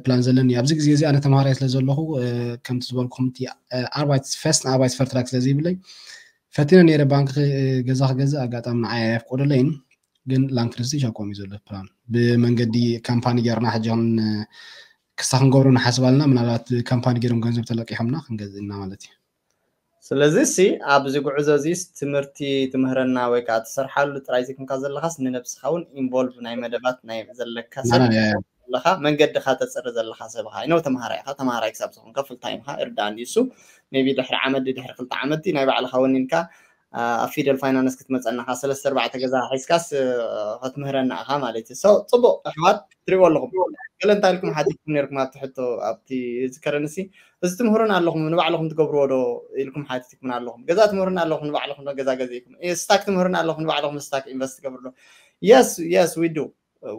ፕላን ዘለኒ ኣብዚ ግዜ እዚ ኣነ ተምሃራይ ስለ ዘለኹ ከምቲ ዝበልኩም ኣርባይት ፈስት ንኣርባይት ፈርትራክ ስለ ዘይብለይ ፈቲነ ነይረ ባንክ ገዛ ክገዝእ ኣጋጣሚ ንዓያ የፍቆደለይን ግን ላንክርስ ሻኮም እዩ ዘሎ ፕላን ብመንገዲ ካምፓኒ ገርና ሕጂ ክሳ ክንገብሮ ንሓስብ ኣለና ምናልባት ካምፓኒ ገይሮም ገንዘብ ተለቂሖምና ክንገዝእና ማለት እዩ ስለዚ ሲ ኣብዚ ጉዕዞ እዚ ትምህርቲ ትምህረና ወይ ከዓ ትሰርሓሉ ጥራይ ዘይኮንካ ዘለካስ ንነብስካ እውን ኢንቮልቭ ናይ መደባት ናይ ዘለካ ሰብ ዘለካ መንገድካ ተፅሪ ዘለካ ሰብ ኢካ ነው ተምሃራይ ኢካ ተምሃራይ ክሳብ ዝኮንካ ፍልታይም ኢካ እርዳእኒ እሱ ሜቢ ድሕሪ ዓመት ድሕሪ ክልተ ዓመት ናይ ባዕልካ ወኒንካ ኣብ ፊደል ፋይናንስ ክትመፀና ካ ሰለስተ ኣርባዕተ ገዛ ሒዝካስ ክትምህረና ኢኻ ማለት እዩ። So ፅቡቅ ኣሕዋት ትሪእዎ ኣለኹም። ገለ እንታይ ኢልኩም ሓቲትኩም ነርኩም ኣብቲ ሕቶ ኣብቲ ዝከረንሲ እዚ ትምህሩን ኣለኹም ንባዕልኹም ትገብርዎ ዶ ኢልኩም ሓቲትኩም ኣለኹም። ገዛ ትምህሩን ኣለኹም ንባዕልኹም ዶ ገዛ ገዚእኩም? ስታክ ትምህሩን ኣለኹም ንባዕልኹም ስታክ ኢንቨስት ትገብሩ ዶ? Yes, yes, we do,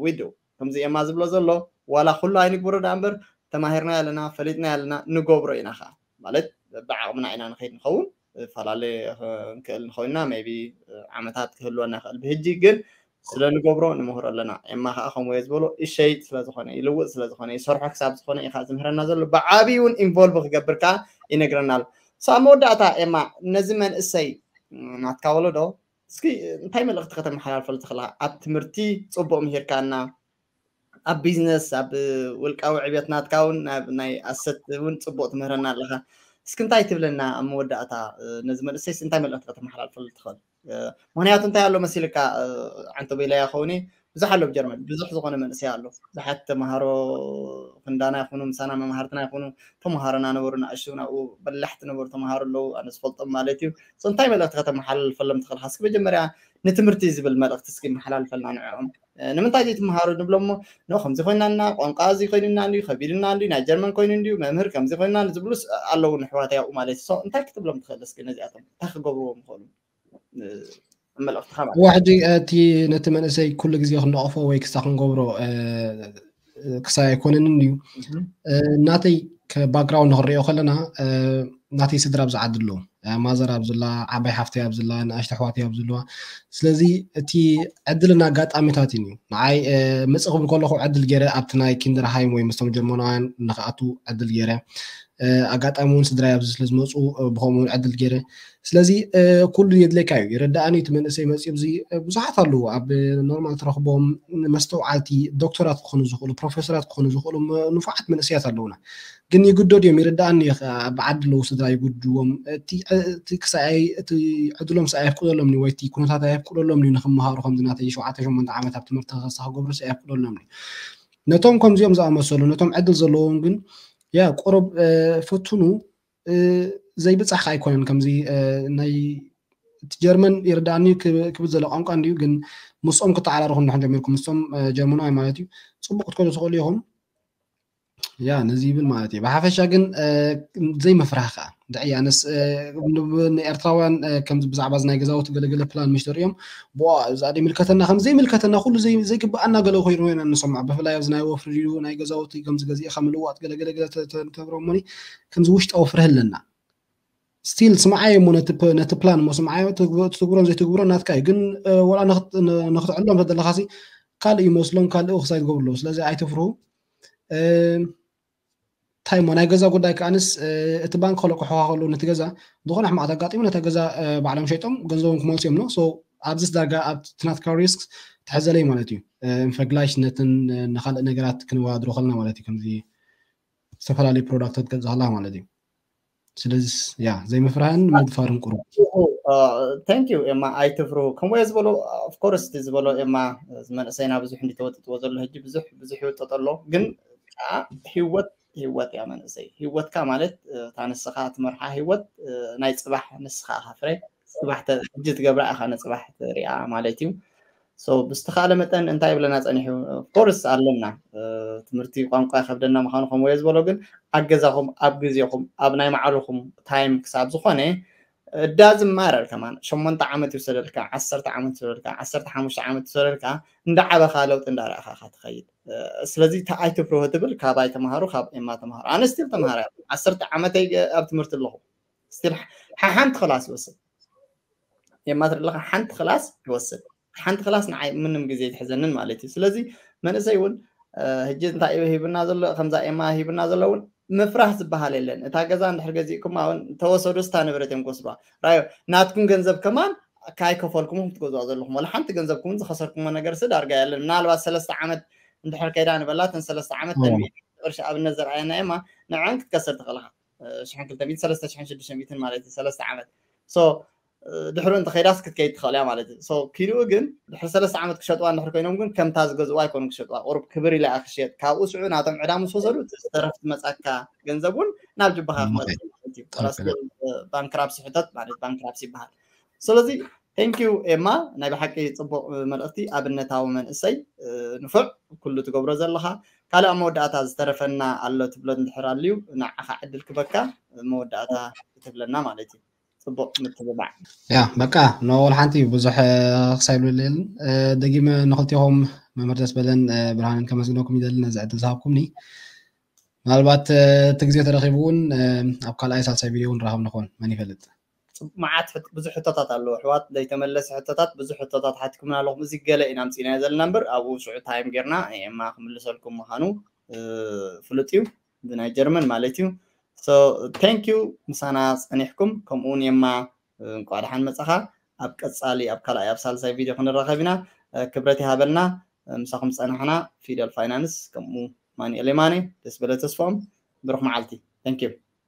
we do። ከምዚ ኤማ ዝብሎ ዘሎ ዋላ ኩሉ ኣይንግብሮ ደኣ እምበር ተማሂርና ኣለና ፈሊጥና ኣለና ንገብሮ ኢና ከዓ ማለት ብዓቕምና ኢና ንኸይድ ንኸውን ፈላለየ ክንክእል ንኸይንና maybe ዓመታት ክህልወና ይኽእል ብህጂ ግን ስለ ንገብሮ ንምህሮ ኣለና። ኤማ ከዓ ከምኡ እየ ዝበሎ እሸይ ስለዝኾነ ይልውጥ ስለዝኾነ ይሰርሖ ክሳብ ዝኾነ ኢኻ ዝምህረና ዘሎ ብዓብዩ እውን ኢንቮልቭ ክገብር ከዓ ይነግረና ኣሎ። So ኣብ መወዳእታ ኤማ ነዚ መንእሰይ ናትካ ወለዶ እስኪ እንታይ መልእኽቲ ከተመሓላልፈሉ ትኽእላ ኣብ ትምህርቲ ፅቡቅ ምሂርካና ኣብ ቢዝነስ ኣብ ውልቃዊ ዕብየት ናትካ እውን ናይ ኣሰት እውን ፅቡቅ ትምህረና ኣለካ። እስኪ እንታይ ትብለና ኣብ መወዳእታ ነዚ መንእሰይስ እንታይ መልእኽቲ ከተመሓላልፈሉ ትኽእል? ምክንያቱ እንታይ ኣሎ መሲልካ ዓንተ በይላያ ከውኒ ብዙሕ ኣሎ ብጀርመን ብዙሕ ዝኾነ መንእሰይ ኣሎ ብዙሓት ተምሃሮ ክንዳና ይኹኑ ምሳና መምሃርትና ይኹኑ ተምሃሮና ነበሩ ንኣሽቱ ናብኡ በላሕቲ ነበሩ ተምሃሮ ኣለዉ ኣነ ዝፈልጦም ማለት እዩ። እንታይ መልእኽቲ ከተመሓላልፈሎም ትኽእል እስኪ መጀመርያ ንትምህርቲ ዝብል መልእኽቲ እስኪ መሓላልፈልና ንዕኦም። ንምንታይ ዘይትምሃሩ ንብሎ እሞ ኖ ከምዚ ኮይናና ቋንቋ እዚ ኮይኑና እንድዩ ከቢድና እንድዩ ናይ ጀርመን ኮይኑ እንድዩ መምህር ከምዚ ኮይና ዝብሉስ ኣለዉ ንሕዋት ያኡ ማለት ሶ እንታይ ክትብሎም ትኽእል እስኪ ነዚኣቶም እንታይ ክገብርዎም ይኽእሉ? መልእኽትኻ ማለት ሕጂ እቲ ነቲ መንእሰይ ኩሉ ግዜ ክንደቐፎ ወይ ክሳ ክንገብሮ ክሳይ ኣይኮነንን እዩ። ናተይ ባክግራውንድ ክንሪኦ ከለና ናተይ ስድራ ኣብዚ ዓዲ ኣለዉ። ማዘር ኣብዝላ ዓባይ ሓፍተይ ኣብዝላ ንኣሽተ ኣሕዋተይ ኣብዝለዋ። ስለዚ እቲ ዕድልን ኣጋጣሚታትን እዩ ንዓይ ምፅእ ክብል ከለኹ ዕድል ገይረ ኣብቲ ናይ ኪንደርሃይም ወይ ምስቶም ጀርመናውያን ንክኣቱ ዕድል ገይረ። ኣጋጣሚ እውን ስድራይ ኣብዚ ስለዝመፁ ብከምኡ እውን ዕድል ገይረ። ስለዚ ኩሉ የድለካ እዩ ይረዳእኒ እቲ መንእሰይ መፅኡ እዚ ብዙሓት ኣለዉ ኣብ ኖርማል ትረኽቦም መስተውዓልቲ ዶክተራት ክኾኑ ዝኽእሉ ፕሮፌሰራት ክኾኑ ዝኽእሉ ንፉዓት መንእሰያት ኣለዉና። ግን ይግደዱ እዮም ይርዳእኒ እዩ ከዓ ብዓዲ ኣለዉ ስድራ ይግድዎም እቲ እቲ ክሳይ እቲ ዕድሎም ሰ ኣየፍቅደሎም እዩ ወይ እቲ ኩነታት ኣየፍቅደሎም እዩ ንክመሃሩ ከምዚ ናተይ ሸውዓተ ሸሞንተ ዓመት ኣብ ትምህርቲ ከሳ ክገብሩ ሰ ኣየፍቅደሎም እዩ። ነቶም ከምዚኦም ዝኣመሰሉ ነቶም ዕድል ዘለዎም ግን ያ ቁሩብ ፈትኑ ዘይብፃሕ ከዓ ኣይኮነን ከምዚ ናይ እቲ ጀርመን ይርዳእኒ ክብል ዘሎ ቋንቋ እንድዩ ግን ምስኦም ክተዓራርኹ እንድሕን ጀሚርኩም ምስቶም ጀርመናውያን ማለት እዩ ፅቡቅ ክትኮኑ ትኽእሉ ኢኹም። ያ ነዚ ይብል ማለት እዩ ብሓፈሻ ግን ዘይምፍራህ ከዓ ድዕይ ኣነስ ንኤርትራውያን ከምዚ ብዛዕባ እዚ ናይ ገዛውቲ ገለገለ ፕላን ምሽ ተሪኦም ብኣ እዛ ደይምልከተና ከም ዘይምልከተና ኩሉ ዘይግብኣና ገለ ኮይኑ ኢና ንሰምዖ ብፍላይ ኣብዚ ናይ ወፍሪ ድዩ ናይ ገዛውቲ ከምዚ ገዚእካ ምልዋጥ ገለገለ ተብሮሞኒ ከምዚ ውሽጣዊ ፍርህ ኣለና። ስቲል ስምዓዮ እሞ ነቲ ፕላን እሞ ስምዓዮ ትግብሮን ዘይትግብሮን ናትካ እዩ ግን ወላ ንክትዕሎም ተደለካ ካልእ ይመስሎም ካልእ ክሳይ ትገብሩ ኣለዉ ስለዚ ኣይትፍርሁ። እንታይ እሞ ናይ ገዛ ጉዳይ ከኣንስ እቲ ባንክ ከለቅሕዋ ከለዉ ነቲ ገዛ ዝኾነ ሕማቅ ኣጋጢሙ ነታ ገዛ ባዕሎም ሸይጦም ገንዘቦም ክመልሱ እዮም ኖ ኣብዚስ ዳርጋ ኣብ ትናትካ ሪስክ ትሕዘለይ ማለት እዩ። ፈግላሽ ነትን ንካልእ ነገራት ክንወዳድሮ ከለና ማለት እዩ ከምዚ ዝተፈላለዩ ፕሮዳክታት ገዛ ከላ ማለት እዩ። ስለዚ ያ ዘይምፍራህን ምድፋርን ቁሩብ thank you ኤማ ኣይትፍርሁ ከምኡ እየ ዝበሎ። Of course ዝበሎ ኤማ መንእሰይና ብዙሕ እንዲተወጥጥዎ ዘሎ ሕጂ ብዙሕ ብዙሕ ይወጠጦ ኣሎ ግን ከዓ ህይወት ህይወት እያ መንእሰይ ህይወትካ ማለት እታ ንስኻ ትመርሓ ህይወት ናይ ፅባሕ ንስኻ ኢኻ ፍረ ፅባሕ ሕጂ ትገብራ ኢኻ ንፅባሕ ትሪኣ ማለት እዩ። ብዝተኻእለ መጠን እንታይ ይብለና ፀኒሑ ኮርስ ኣለና ትምህርቲ ቋንቋ ይከብደና ምዃኑ ከምኡ እየ ዝበሎ ግን ኣብ ገዛኹም ኣብ ግዜኹም ኣብ ናይ ማዕልኹም ታይም ክሳብ ዝኾነ እዳዝም ማረር ከማን ሸሞንተ ዓመት ይውሰደልካ ዓሰርተ ዓመት ይውሰደልካ ዓሰርተ ሓሙሽተ ዓመት ይውሰደልካ እንዳዓበኻ ለውጢ እንዳረእኻ ኢኻ ትኸይድ። ስለዚ ኣይትፍርሁ ትብል ካባይ ተምሃሩ ካብ ኤማ ተምሃሩ ኣነ ስቲል ተምሃራ ዓሰርተ ዓመተይ ኣብ ትምህርቲ ኣለኹ ስቲል ሓሓንቲ ክላስ ይወስድ የማትር ኣለካ ሓንቲ ክላስ ይወስድ ሓንቲ ክላስ ንዓይ ምንም ግዜ ይትሕዘንን ማለት እዩ። ስለዚ መንእሰይ እውን ሕጂ እንታይ ሂብና ዘሎ ከምዛ ኤማ ሂብና ዘሎ እውን ምፍራህ ዝበሃል የለን። እታ ገዛ እንድሕር ገዚእኩማ እውን ተወሰዱ ስታ ንብረት እዮም ክወስድዋ ራዮ ናትኩም ገንዘብ ከማን ካይከፈልኩም ክትገዝዋ ዘለኹም ወላ ሓንቲ ገንዘብኩም ዝኸሰርኩሞ ነገር ስ ዳርጋ የለን። ምናልባት ሰለስተ ዓመት እንድሕር ከይዳ ንበላትን ሰለስተ ዓመት ተንቢ ቅርሺ ኣብነት ዘርኣየና ኤማ ንዕን ክትከሰር ትኽእልካ ሽሕን ክልተ ሚእትን ሰለስተ ሽሕን ሽዱሽተ ሚእትን ማለት እዩ ሰለስተ ዓመት ድሕሩ እንተኸይዳስ ክትከይድ ትኽእል እያ ማለት እዩ። ኪድኡ ግን ድሕሪ ሰለስተ ዓመት ክሸጥዋ እንድሕር ኮይኖም ግን ከምታ ዝገዝእዋ ኣይኮኑን ክሸጥዋ ቁሩብ ክብር ኢላ እያ ክሽየጥ ካብኡ ስዑ ናቶም ዕዳ ምስ ወሰዱ ዝተረፍ ትመፃካ ገንዘብ እውን ናብ ጅባኻ ክመፅእ ማለት እዩ። ባንክራፕሲ ሕተት ማለት ባንክራፕሲ ይበሃል። ስለዚ thank you ኤማ፣ ናይ ብሓቂ ጽቡቕ መልእኽቲ፣ ኣብነታዊ መንእሰይ፣ ንፉዕ፣ ኩሉ ትገብሮ ዘለኻ። ካልእ ኣብ መወዳእታ ዝተረፈና ኣሎ ትብሎ እንድሕር ኣልዩ፣ ንዓኻ ዕድል ክበካ፣ መወዳእታ ክትብለና ማለት እዩ። ጽቡቕ ምትብባዕ። ያ በቃ፣ ኖ ወላ ሓንቲ ብዙሕ ክሳይብልልን። ደጊመ ንኽልቲኹም መምህር ደስ በለን ብርሃንን ከመስግነኩም ይደሊ ነዚ ዕድል ዝሃብኩምኒ። ምናልባት እቲ ግዜ ተረኺቡ እውን ኣብ ካልኣይ ሳልሳይ ቪድዮ እውን ንራኸብ ንኾን፣ መን ይፈልጥ። መዓት ብዙሕ ሕቶታት ኣለዎ ኣሕዋት፣ ዘይተመለሰ ሕቶታት፣ ብዙሕ ሕቶታት ሓትኩምና ኣለኹም። እዚ ገለ ኢና ኣምፂእናዮ ዘለና እምበር ኣብኡ ሽዑ ታይም ጌርና ኤማ ክምልሰልኩም ምዃኑ ፍሉጥ እዩ፣ ብናይ ጀርመን ማለት እዩ። Thank you ምሳና ፀኒሕኩም፣ ከምኡ እውን ኤማ እንኳዕ ደሓን መፃኻ። ኣብ ቀፃሊ ኣብ ካልኣይ ኣብ ሳልሳይ ቪድዮ ክንራኸብ ኢና። ክብረት ይሃበልና። ምሳኹም ዝፀናሕና ፊደል ፋይናንስ ከምኡ ማኑኤል የማነ፣ ደስ በለ ተስፋኦም። ብሩኽ መዓልቲ። Thank you።